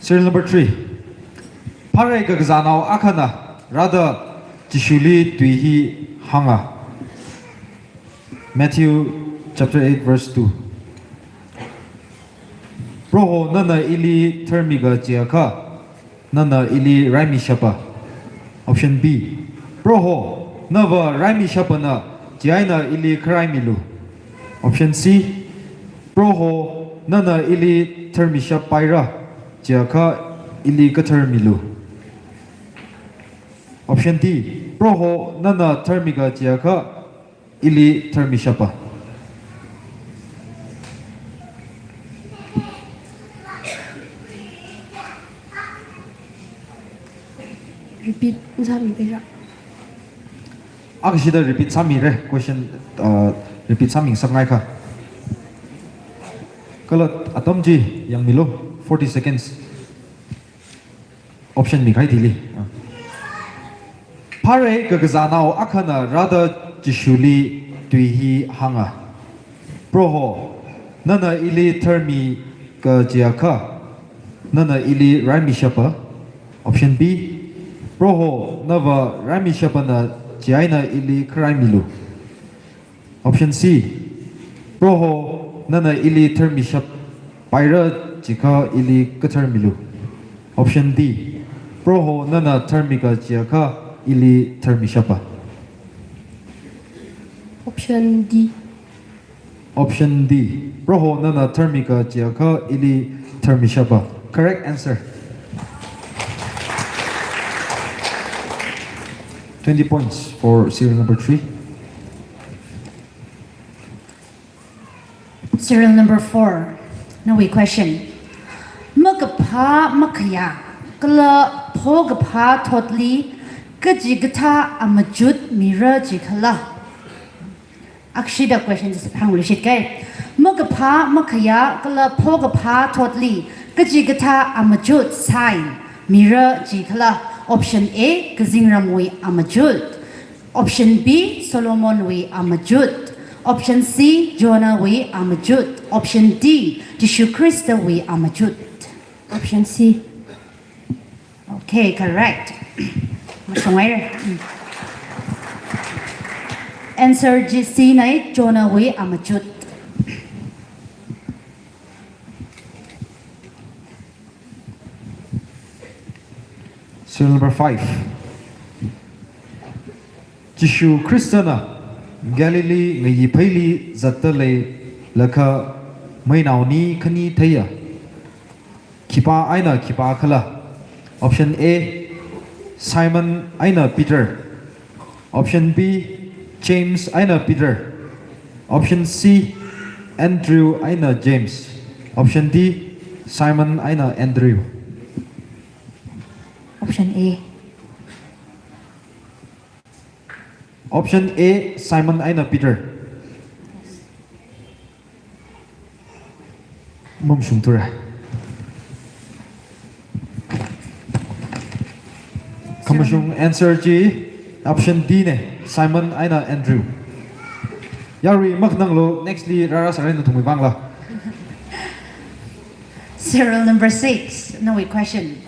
Serial number three. Phāra kakazānao akhana rāda Jishuli tui hi hānga. Matthew chapter eight verse two. Proho, nana ili tharmika jiakha, nana ili raimishapa. Option B. Proho, nava raimishapana, chieina ili kharaimilu. Option C. Proho, nana ili tharmishappaira, jiakha ili katharmilu. Option D. Proho, nana tharmika jiakha ili tharmishapa. Repeat sāmipaira. Akhashida repeat sāmira, question, uh, repeat sāmingasakngaikha. Kala atam chi yangmilu, forty seconds. Option mikahai thili. Phāra kakazānao akhana rāda Jishuli tui hi hānga. Proho, nana ili tharmika jiakha, nana ili raimishapa. Option B. Proho, nava raimishapana, chieina ili kharaimilu. Option C. Proho, nana ili tharmishappaira, jiakha ili katharmilu. Option D. Proho, nana tharmika jiakha ili tharmishapa. Option D. Option D. Proho nana tharmika chiakha ili tharmishapa. Correct answer. Twenty points for serial number three. Serial number four. Nawui question. Makaphā makhayā kala phokaphā thotli kachikathā amachut mira jikhala? Akshida question hāngluishit kai. Makaphā makhayā kala phokaphā thotli kachikathā amachut sign mira jikhala? Option A, kazingramwui amachut. Option B, Solomonwui amachut. Option C, Jonahwui amachut. Option D, Jishu Khristawui amachut. Option C. Okay, correct. Mashungaira. Mm. Answer chi C na, Jonahwui amachut. Serial number five. Jishu Khristana Galilee ngayi pheili zatta leilakha meinaoni khani theiya khipā eina khipākhala? Option A, Simon eina Peter. Option B, James eina Peter. Option C, Andrew eina James. Option D, Simon eina Andrew. Option A. Option A, Simon eina Peter. Mamashungthura. Khamashung answer chi option D na, Simon eina Andrew. Yarui makhananglu, next li rāra sārai nathumwui vangla. Serial number six, nawui question.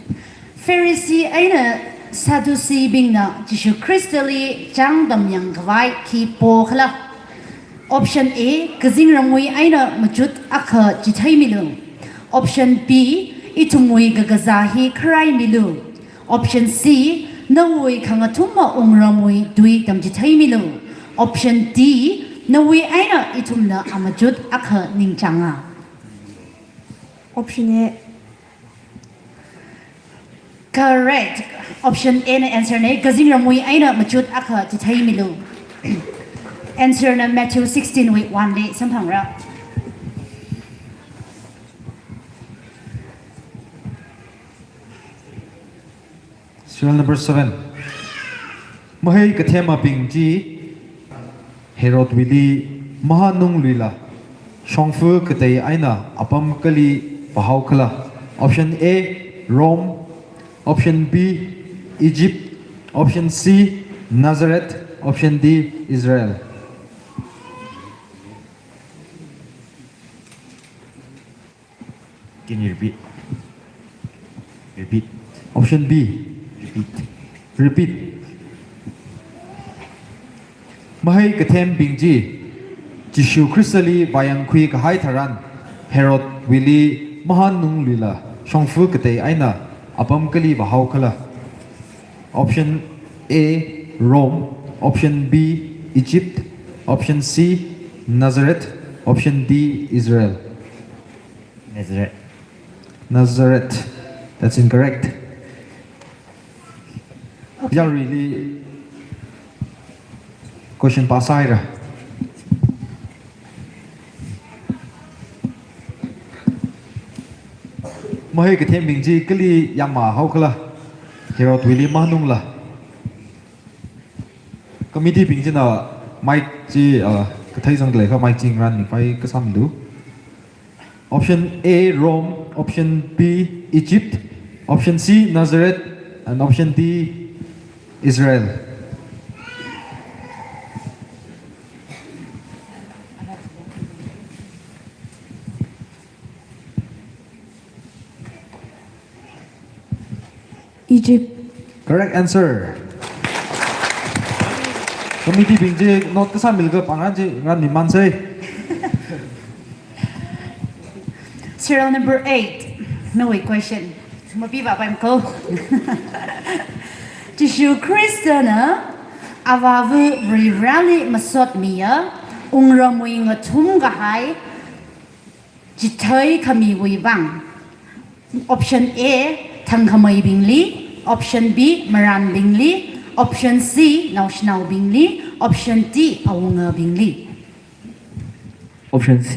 Pharisee eina Sadducee bingna Jishu Khristali chāngdamyangkhavai khi pokhala? Option A, kazingramwui eina machut akha chitheimilu. Option B, ithumwui kakazā hi kharaimilu. Option C, nawui khangathuma wungramwui tui tamchitheimilu. Option D, nawui eina ithumna amachut akha ningchānga. Option A. Correct. Option A na answer na, kazingramwui eina machut akha chitheimilu. Answer na Matthew sixteen wui one li samphangra. Serial number seven. Mahai kathemabing chi Herodwuili mahānungluila shongfa katei eina apam kali vāhaokhala? Option A, Rome. Option B, Egypt. Option C, Nazareth. Option D, Israel. Can you repeat? Repeat. Option B. Repeat. Repeat. Mahai kathembing chi Jishu Khristali vāyangkhui kahai tharan Herodwuili mahānungluila shongfa katei eina apam kali vāhaokhala? Option A, Rome. Option B, Egypt. Option C, Nazareth. Option D, Israel. Nazareth. Nazareth. That's incorrect. Okay. Yaruili question pāsāhaira. Mahai kathembing chi kali yangmāhaokhala Herodwuili mahānungla? Committee bing china mic chi, uh, kathei zangda leiakha mic chi ngarān ningpai kasāmilu. Option A, Rome. Option B, Egypt. Option C, Nazareth. And option D, Israel. Egypt. Correct answer. Committee bing chi note kasāmilaga pāngrān chi ngarān niman sai. Serial number eight. Nawui question. Mapi vāpaimko. Jishu Khristana Avāva Varivarāli masotmiya, wungramwui ngathum kahai chithei khamiwui vang. Option A, thangkhameibingli. Option B, marānbingli. Option C, naoshinaobingli. Option D, awungabingli. Option C.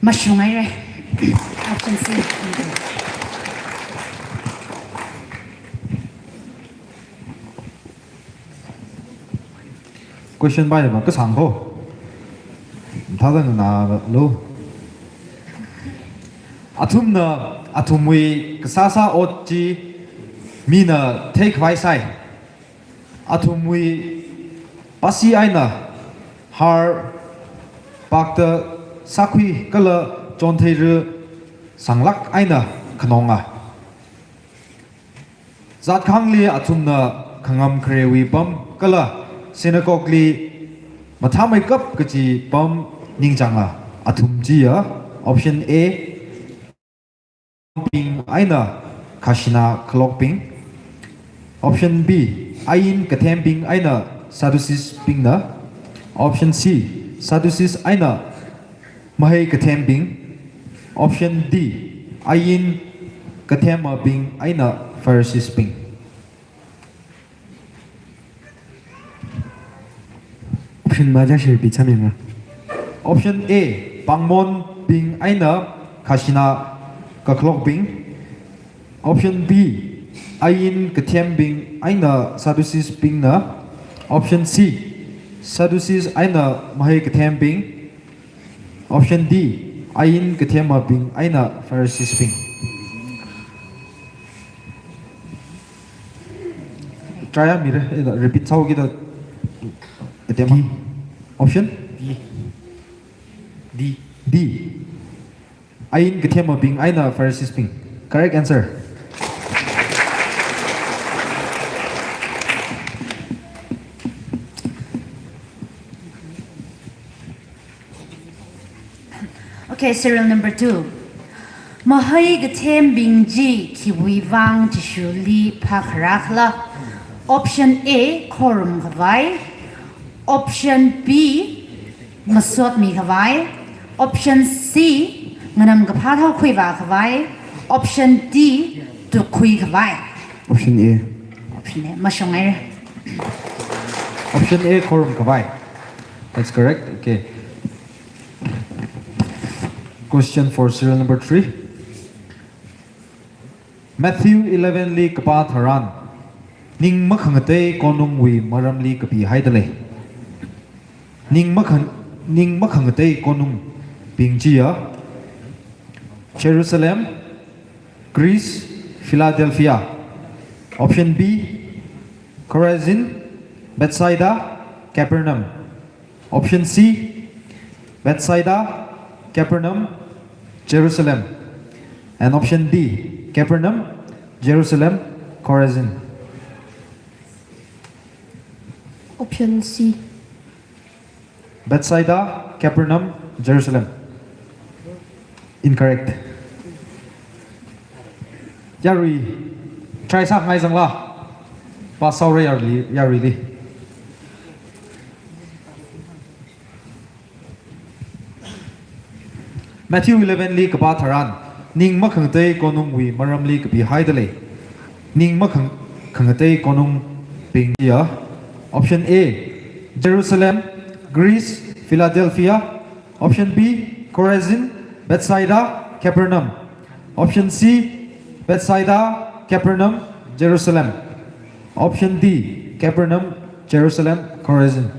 Mashungaire. Option C. Question bai ba kasang ko. Thāda nganālu. Athumna athumwui kasāsā ot chi mina theikhavai sai. Athumwui pasi eina har, pakta, sākhui kala chontheira sanglāk eina khanonga. Zatkhangli athumna khangam kharewui pam kala synagogue li mathāmeikap kaji pam ningchānga. Athum chiya, option A, bing eina khajana khalokbing. Option B, ain kathembing eina Sadducees bingna. Option C, Sadducees eina mahai kathembing. Option D, ain kathemabing eina Pharisees bing. Option maja shirpi chamyanga. Option A, pāngmonbing eina khajana kakhalokbing. Option B, ain kathembing eina Sadducees bingna. Option C, Sadducees eina mahai kathembing. Option D, ain kathemabing eina Pharisees bing. Try mira, eh, repeat sāuki da. Atema. D. Option? D. D. D. Ain kathemabing eina Pharisees bing. Correct answer. Okay, serial number two. Mahai kathembing chi khiwui vang Jishuli phākharā khala? Option A, khorumkhavai. Option B, masotmikhavai. Option C, nganamkaphā thaokhuivākhavai. Option D, tukkhuikhavai. Option A. Option A, mashungaire. Option A, khorumkhavai. That's correct. Okay. Question for serial number three. Matthew eleven li kapā tharan, ning makhangatei konungwui maramli kapihaida lei. Ning makhan-, ning makhangatei konungbing chiya, Jerusalem, Greece, Philadelphia. Option B, Chorazin, Bethsaida, Capernaum. Option C, Bethsaida, Capernaum, Jerusalem. And option D, Capernaum, Jerusalem, Chorazin. Option C. Bethsaida, Capernaum, Jerusalem. Incorrect. Yarui, try sāngai zangla. Pass sāhaora yarui, yaruili. Matthew eleven li kapā tharan, ning makhangatei konungwui maramli kapihaida lei. Ning makhang-, khangatei konungbing chiya. Option A, Jerusalem, Greece, Philadelphia. Option B, Chorazin, Bethsaida, Capernaum. Option C, Bethsaida, Capernaum, Jerusalem. Option D, Capernaum, Jerusalem, Chorazin.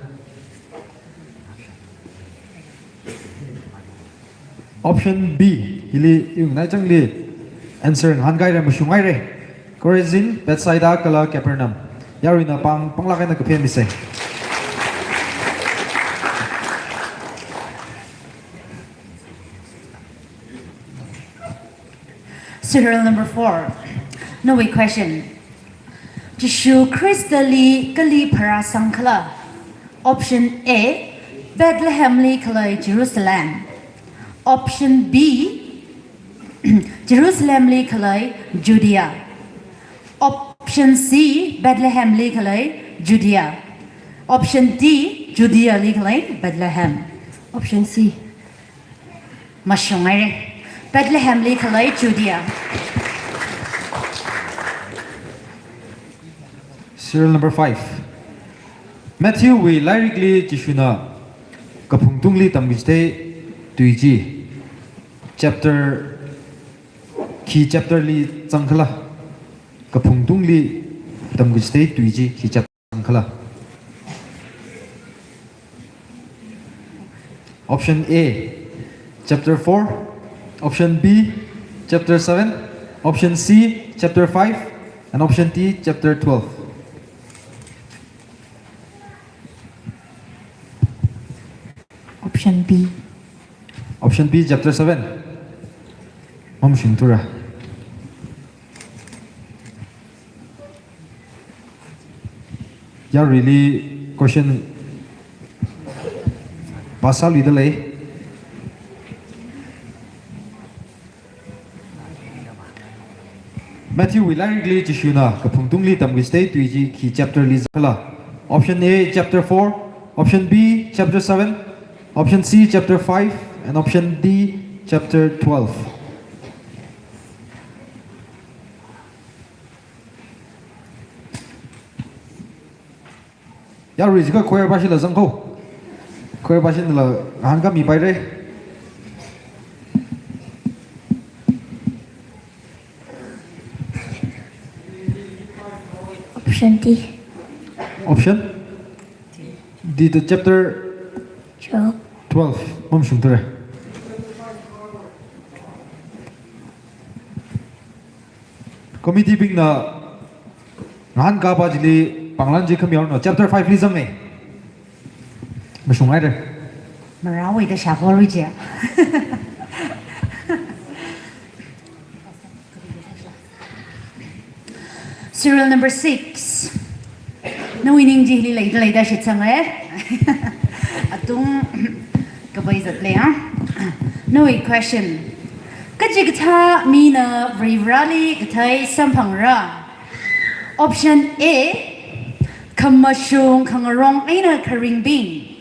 Option B, hili yung nai changli answer ngahānkahaira, mashungaire. Chorazin, Bethsaida kala Capernaum. Yaruina pāng, pānglāk eina kaphemisa. Serial number four. Nawui question. Jishu Khristali kali pharāsang khala? Option A, Bethlehemli khalei Jerusalem. Option B, Jerusalemli khalei Judea. Option C, Bethlehemli khalei Judea. Option D, Judea li khalei Bethlehem. Option C. Mashung haira. Bethlehem li khalei Judea. Serial number five. Matthew wui lairikli Jishuna kaphungtungli tamkachithei tui chi chapter, khi chapter li zangkhala? Kaphungtungli tamkachithei tui chi khi chapter zangkhala? Option A, chapter four. Option B, chapter seven. Option C, chapter five. And option D, chapter twelve. Option B. Option B, chapter seven. Mamashungthura. Yaruili question pāsāluida lei. Matthew wui lairikli Jishuna kaphungtungli tamkachithei tui chi khi chapter li zangkhala? Option A, chapter four. Option B, chapter seven. Option C, chapter five. And option D, chapter twelve. Yarui jiakha choir pāshila zangko. Choir pāshila ngahānkāmipaira. Option D. Option D, the chapter twelve. Twelve. Mamashungthura. Committee bingna ngahānkāpa chili pānglan chi khami yaoranu, chapter five li zangngai. Mashung haira. Marāwui da shakholui je. Serial number six. Nawui ning chili leida leida shitsanga. Atung kapai zatlei, ah. Nawui question. Kachikathā mina Varivarāli kathei samphangra? Option A, khamashung khangarong eina kharingbing.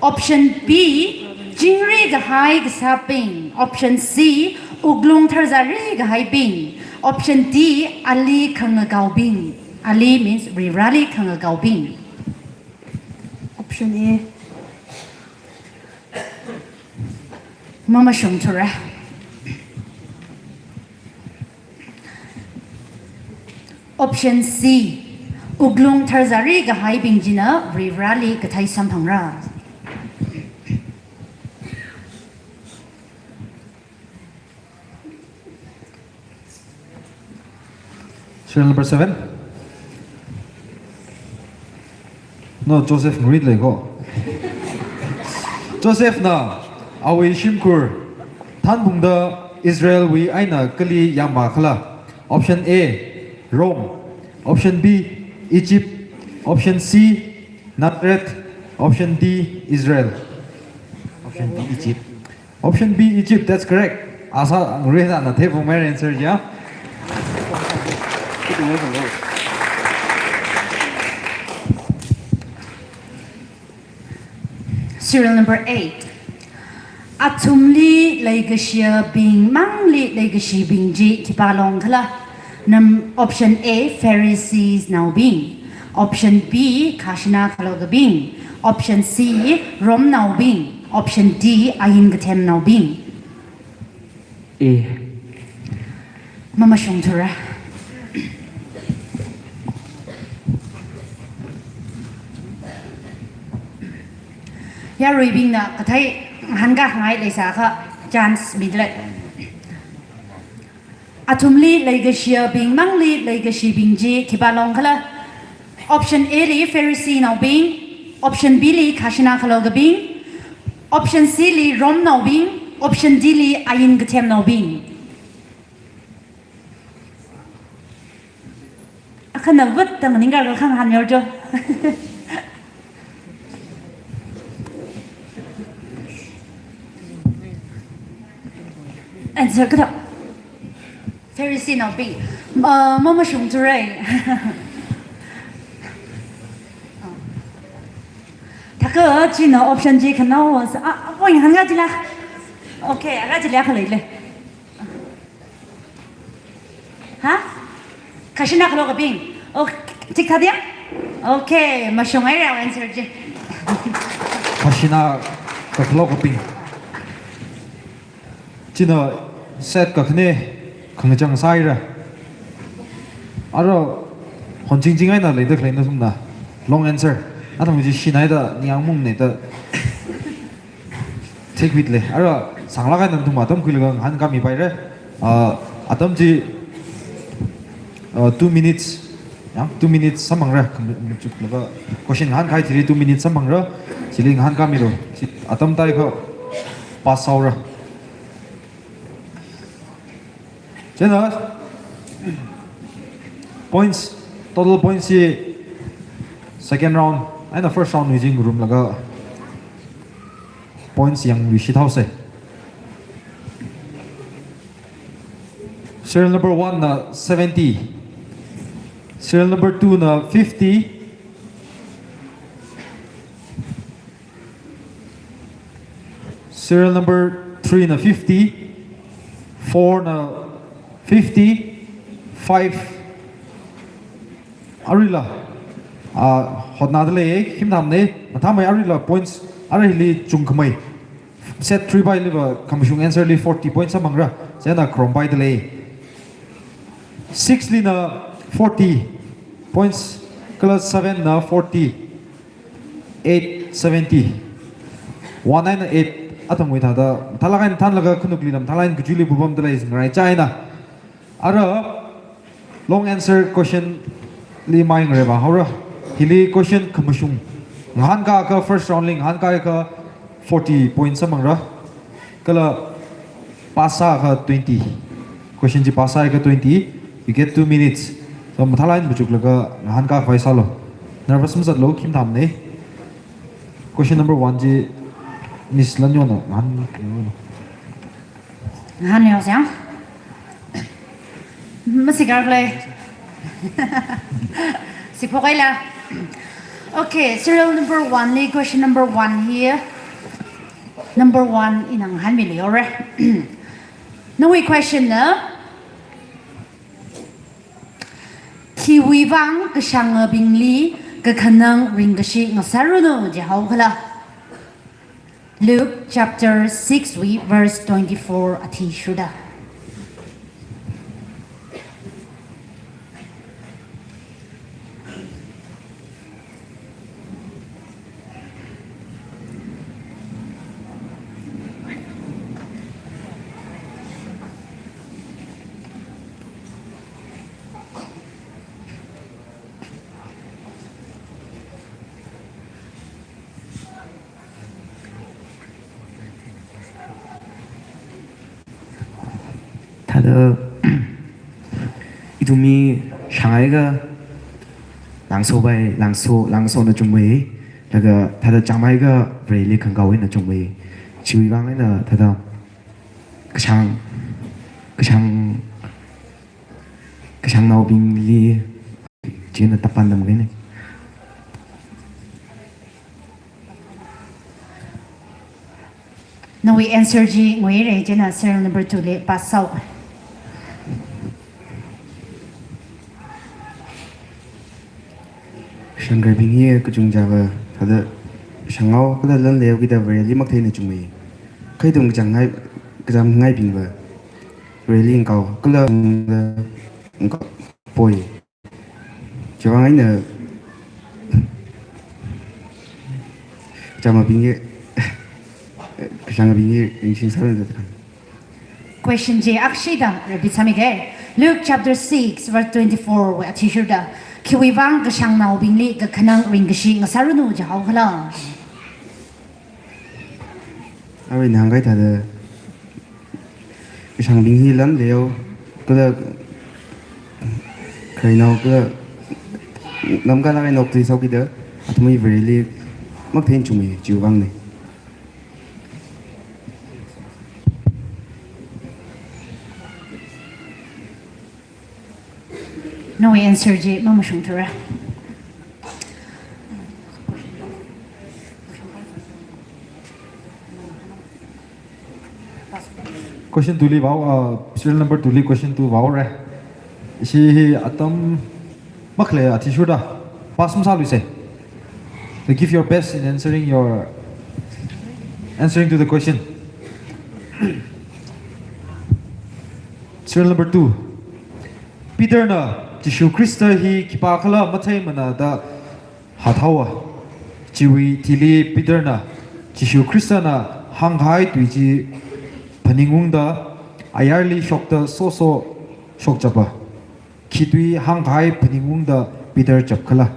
Option B, chingri kahai kasābing. Option C, wuklung tharzari kahaibing. Option D, ali khangakaobing. Ali means Varivarāli khangakaobing. Option A. Mamashungthura. Option C, wuklung tharzari kahaibing china Varivarāli kathei samphangra. Serial number seven. No, Joseph ngarit leiko. Josephna awui shimkhur thanphungda Israelwui eina kali yāmvākhala? Option A, Rome. Option B, Egypt. Option C, Nazareth. Option D, Israel. Option B, Egypt. Option B, Egypt, that's correct. Asa, Reza na the for my answer, yeah? Serial number eight. Athumli leikashiyabing mangli leikashibing chi khipā longkhala? Nam, option A, Pharisees naobing. Option B, khajana khalokabing. Option C, Rome naobing. Option D, ain kathemnaobing. A. Mamashungthura. Yaruibingna kathei ngahānkāngai leisākha chance mida lei. Athumli leikashiyabing mangli leikashibing chi khipā longkhala? Option A li Pharisee naobing, option B li khajana khalokabing, option C li Rome naobing, option D li ain kathemnaobing. Akhana vut tang ningkar kha ngahānmilu jo. Answer kathā? Pharisee naobing. Uh, mamashungthura. Thak Kha china option chi khanaowa sa, ah, ah, point hānga chila. Okay, aga chila khalei le. Ha? Khashina khalokabing. Oh, tik tha dia? Okay, mashungai ra answer chi. Khashina khalokabing. China set kakhane khangachang sāhaira. Ara honchingching eina leida khaleina sumna. Long answer. Athang chi shinaida niang mung ne da. Take with le. Ara sanglāk eina nathum atam khuilaga ngahānkāmi paira. Ah, atam chi, ah, two minutes. Yang, two minutes sāmāngra. Kham-, machuklaga question ngahānkahai thili two minutes sāmāngra. Chili ngahānkāmilo. Chi atam taikha pass sāhaora. Chieina points, total points chi second round eina first round wui chi ngarumlaga points yangluishit haosa. Serial number one na seventy. Serial number two na fifty. Serial number three na fifty, four na fifty, five. Aruila, ah, hotnada lei, khim tham ne, mathāmei aruila points, ara hili chungkhamei. Set three bai liva, khamashung answer li forty points sāmāngra, chieina kharom paida lei. Six li na forty points, kala seven na forty. Eight seventy. One eina eight athangwui thāda, mathālāk eina thānlaga khanukli lam, mathālāk eina kachuili pupamda lei, singrai chieina. Ara long answer question li mai ngareiva haora. Hili question khamashung. Ngahānkākha first round li ngahānkākha forty points sāmāngra. Kala pass sākha twenty. Question chi pass sākha twenty. You get two minutes. So, mathālāk eina machuklaga ngahānkākhavai sālo. Nervous mazatlo, khim tham ne. Question number one chi Miss Lanyona ngahān. Ngahānlei siang. Masigar le. Siphokaila. Okay, serial number one li, question number one here. Number one ina ngahānmilei haora. Nawui question na, khiwuivang kashāngabingli kakhanang ringkashi ngasāranu jihaokhala? Luke chapter six wui verse twenty-four athishurda. Thāda, ithum mi shāngakha langso bai, langso, langso na chungmei, laga thāda chāngmeikha Vareli khangkao eina chungmei. Chiwuivang eina thāda kashāng, kashāng, kashāngnaobingli chieina tapan damkahaina. Nawui answer chi nguihaira, chieina serial number two li pass sāo. Shangkaibing hi kachungchāva thāda shānghaokida lan leihaokida Vareli makthei eina chungmei. Kha ithum kachāngngai, kachāngngaibingva Vareli ngakao, kala ngakao poi. Chiwuivang eina kachāngabing hi, kashāngabing hi ringshing sāranu da khaleina. Question chi akshida repeat sāmiga. Luke chapter six verse twenty-four wui athishurda, khiwuivang kashāngnaobingli kakhanang ringkashi ngasāranu jihaokhala? Arui ina hāngkahai thāda, kashāngbing hi lan leihao, kala kharinao, kala lamkalāk eina okthuihaokida, athumwui Vareli makthei eina chungmei, chiwuivangna. Nawui answer chi mamashungthura. Question two li vao, uh, serial number two li question two vaore. Ishi hi atam makhalei athishurda. Pass masāluisei. So give your best in answering your, answering to the question. Serial number two. Peter na Jishu Khrista hi khipākhala matheimana da hāthaowa. Chiwui thili Peter na Jishu Khristana hāngkahai tui chi phaningungda ayarli shokta soso shokchapa. Khi tui hāngkahai phaningungda Peter chapkhala?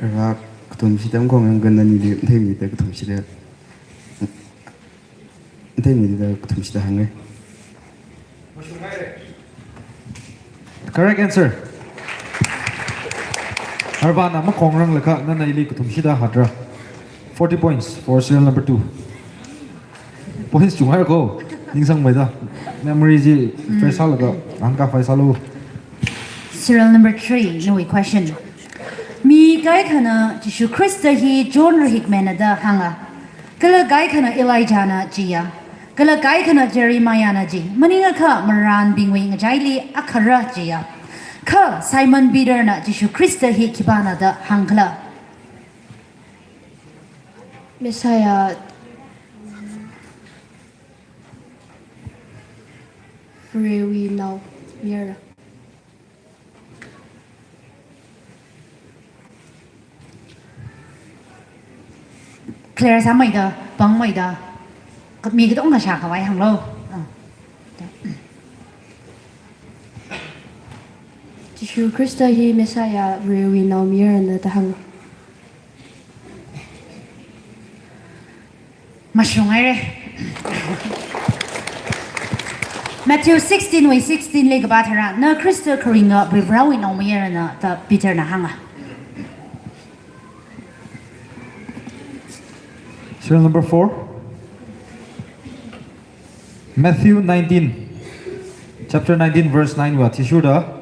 Rā kathumshida makhong hāngkhanang, nili matheimida kathumshida, matheimida kathumshida hānge. Correct answer. Arvana makhongranglakha nana ili kathumshida hātra. Forty points for serial number two. Points chunghaira ko. Ningsangmeida. Memory chi fresh sālaga hāngkhavai sālu. Serial number three, nawui question. Mi kaikhana Jishu Khrista hi John Rahikmena da hānga. Kala kaikhana Elijahna jiya. Kala kaikhana Jeremiahna ji. Maningakha marānbingwui ngachaili akhara jiya. Kha Simon Peter na Jishu Khrista hi khipāna da hāngkhala? Messiah, Varewui Naomayara. Clear sāmeida, pāngmeida, mi katongna shākhavai hānglu. Ah. Jishu Khrista hi Messiah, Varewui Naomayarana da hānga. Mashunghaire. Matthew sixteen wui sixteen li kapā tharan, na Khrista kharinga Varivarāwui Naomayarana da Peter na hānga. Serial number four. Matthew nineteen, chapter nineteen, verse nine wui athishurda,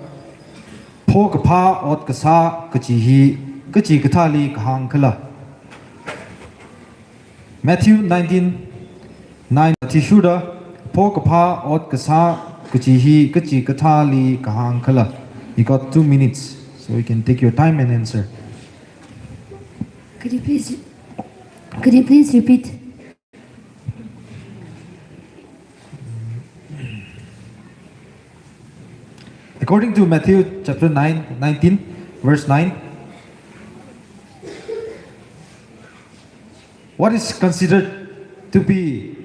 phokaphā ot kasā kaji hi kachikathāli kahāng khala? Matthew nineteen nine athishurda, phokaphā ot kasā kaji hi kachikathāli kahāng khala? You got two minutes, so you can take your time and answer. Could you please, could you please repeat? According to Matthew chapter nine, nineteen, verse nine, what is considered to be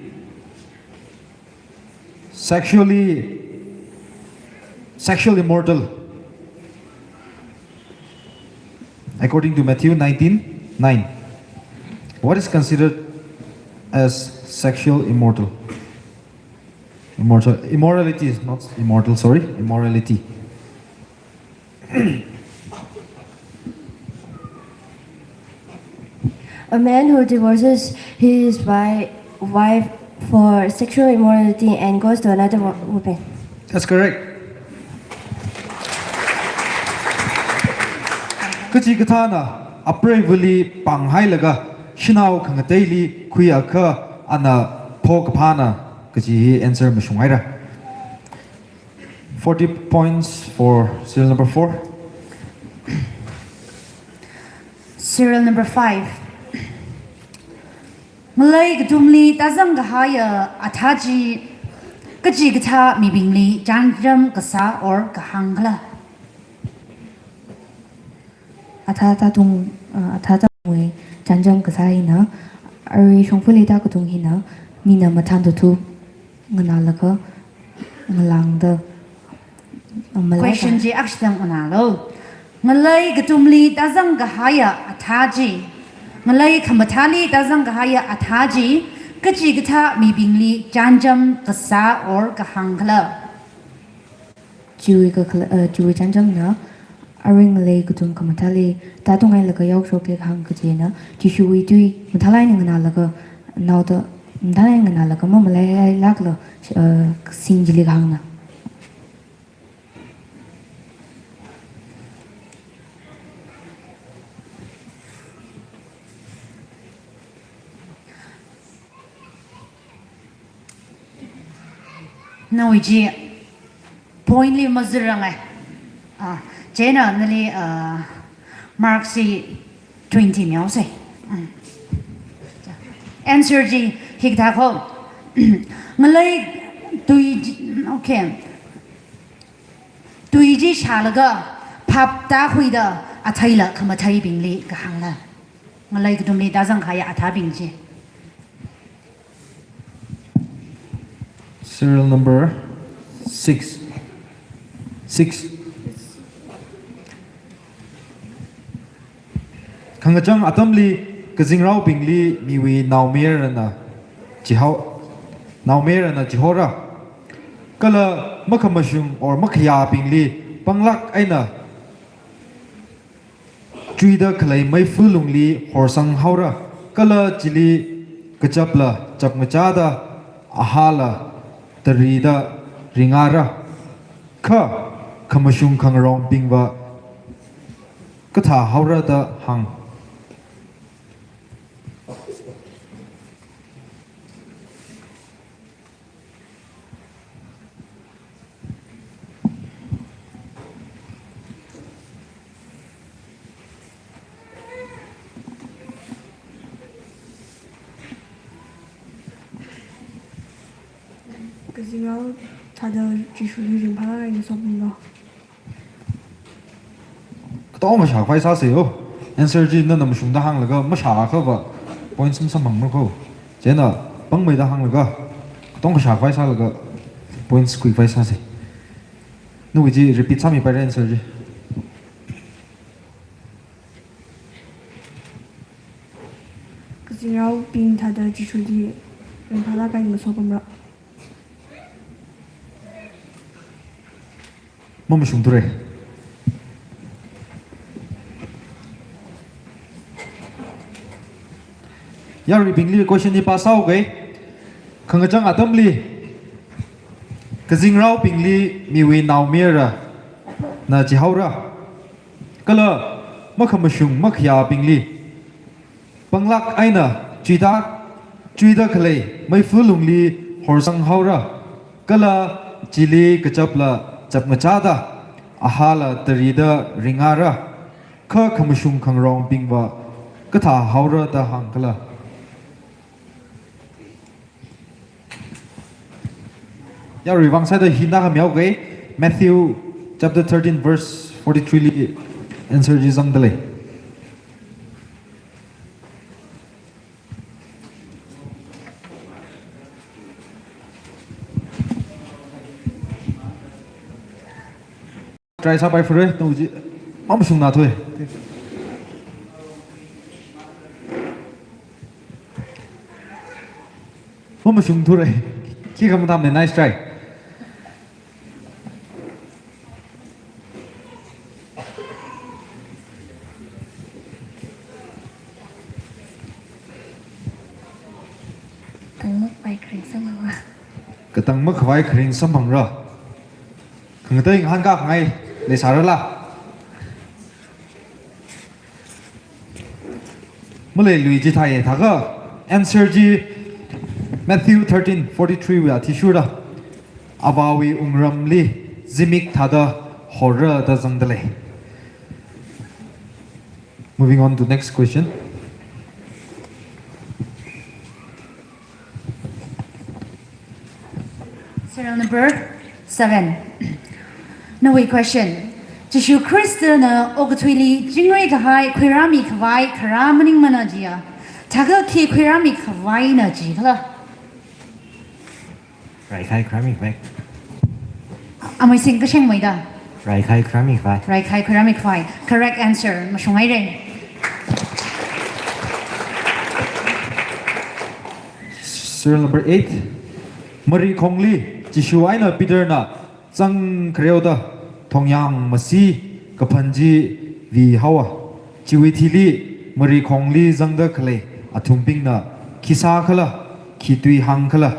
sexually, sexual immortal? According to Matthew nineteen nine, what is considered as sexual immortal? Immortal, immorality is not immortal, sorry, immorality. A man who divorces his wi-, wife for sexual immorality and goes to another wo-, woman. That's correct. Kachikathāna apreivali pānghailaga shanao khangateili khuiakha ana phokaphāna kaji hi answer mashunghaira. Forty points for serial number four. Serial number five. Ngalei katumli tāzang kahaiya athā chi kachikathā mibingli chānjam kasā or kahāng khala? Athā tātung, uh, athā tātungwui chānjam kasā hina, arui shongfali tākatung hina, mina mathān tuthu nganālaga, ngalāngda, uh, malā. Question chi akshitang nganālu. Ngalei katumli tāzang kahaiya athā chi, ngalei khamathāli tāzang kahaiya athā chi, kachikathā mibingli chānjam kasā or kahāng khala? Chiwui kakhala, uh, chiwui chānjamna, Arui ngalei kathum khamathāli tātungailaga yaoshokkhala kahāng kajina, Jishuwui tui mathālāk eina nganālaga, naoda mathālāk eina nganālaga mamalailākla, eh, sing chili kahāngna. Nawui chi point li mazatrangai. Ah, chieina nali, ah, mark chi twenty mihaosei. Mm. Answer chi hikathā ko. Ngalei tui chi, okay. Tui chi shālaga phap tākhuida atheila khamatheibingli kahāngna. Ngalei kathumli tāzangkahai athābing chi. Serial number six. Six. Khangachang atamli kazingraobingli miwui naomayarana chihao, naomayarana chihaora. Kala makhamashung or makhayābingli panglāk eina chuida khalei meifa lungli horsanghaora. Kala chili kachapla chapngachāda, ahāla tarida ringara. Kha khamashung khangarongbingva kathāhaora da hāng. Kazingrao thāda Jishuli ringphālāk eina ngasopamra? Katonga shākhavai sāsei o. Answer chi nana mashungda hānglaga mashāakhava points masamphangmara ko. Chieina pāngmeida hānglaga katonga shākhavai sālaga points khuikhavai sāsei. Nawui chi repeat sāmipaira answer chi. Kazingraobing thāda Jishuli ringphālāk eina ngasopamra? Mamashungthura. Yaruibingli question hi pāsāuga. Khangachang atamli kazingraobingli miwui naomayarana chihaora. Kala makhamashung makhayābingli panglāk eina chuida, chuida khalei meifa lungli horsanghaora. Kala chili kachapla chapngachāda, ahāla tarida ringara. Kha khamashung khangarongbingva kathāhaora da hāngkhala? Yaruivang sāda hina hāmihaoga. Matthew chapter thirteen verse forty-three li answer chi zangdalei. Try sāpaifura, nawui chi mamashungnathua. Mamashungthura. Khikha matamna, nice try. Katang makhavai kharing samphangra. Katang makhavai kharing samphangra. Khangatei ngahānkākhangai leisārala? Maleilui chithāi thākha answer chi Matthew thirteen forty-three wui athishurda, Avāwui wungramli zimik thāda horra da zangdalei. Moving on to next question. Serial number seven. Nawui question. Jishu Khristana okathuili chingri kahai khuirāmikhavai kharā maningmana jiya, thākha khi khuirāmikhavaina jikhala? Raikhai khuirāmikhavai. Amei sing kashengmeida. Raikhai khuirāmikhavai. Raikhai khuirāmikhavai. Correct answer. Mashunghaira. Serial number eight. Marikhongli Jishu eina Peterna zangkhareoda thongyāng masi kaphan chi vihaowa. Chiwui thili marikhongli zangda khalei athumbingna khi sākhala, khi tui hāngkhala,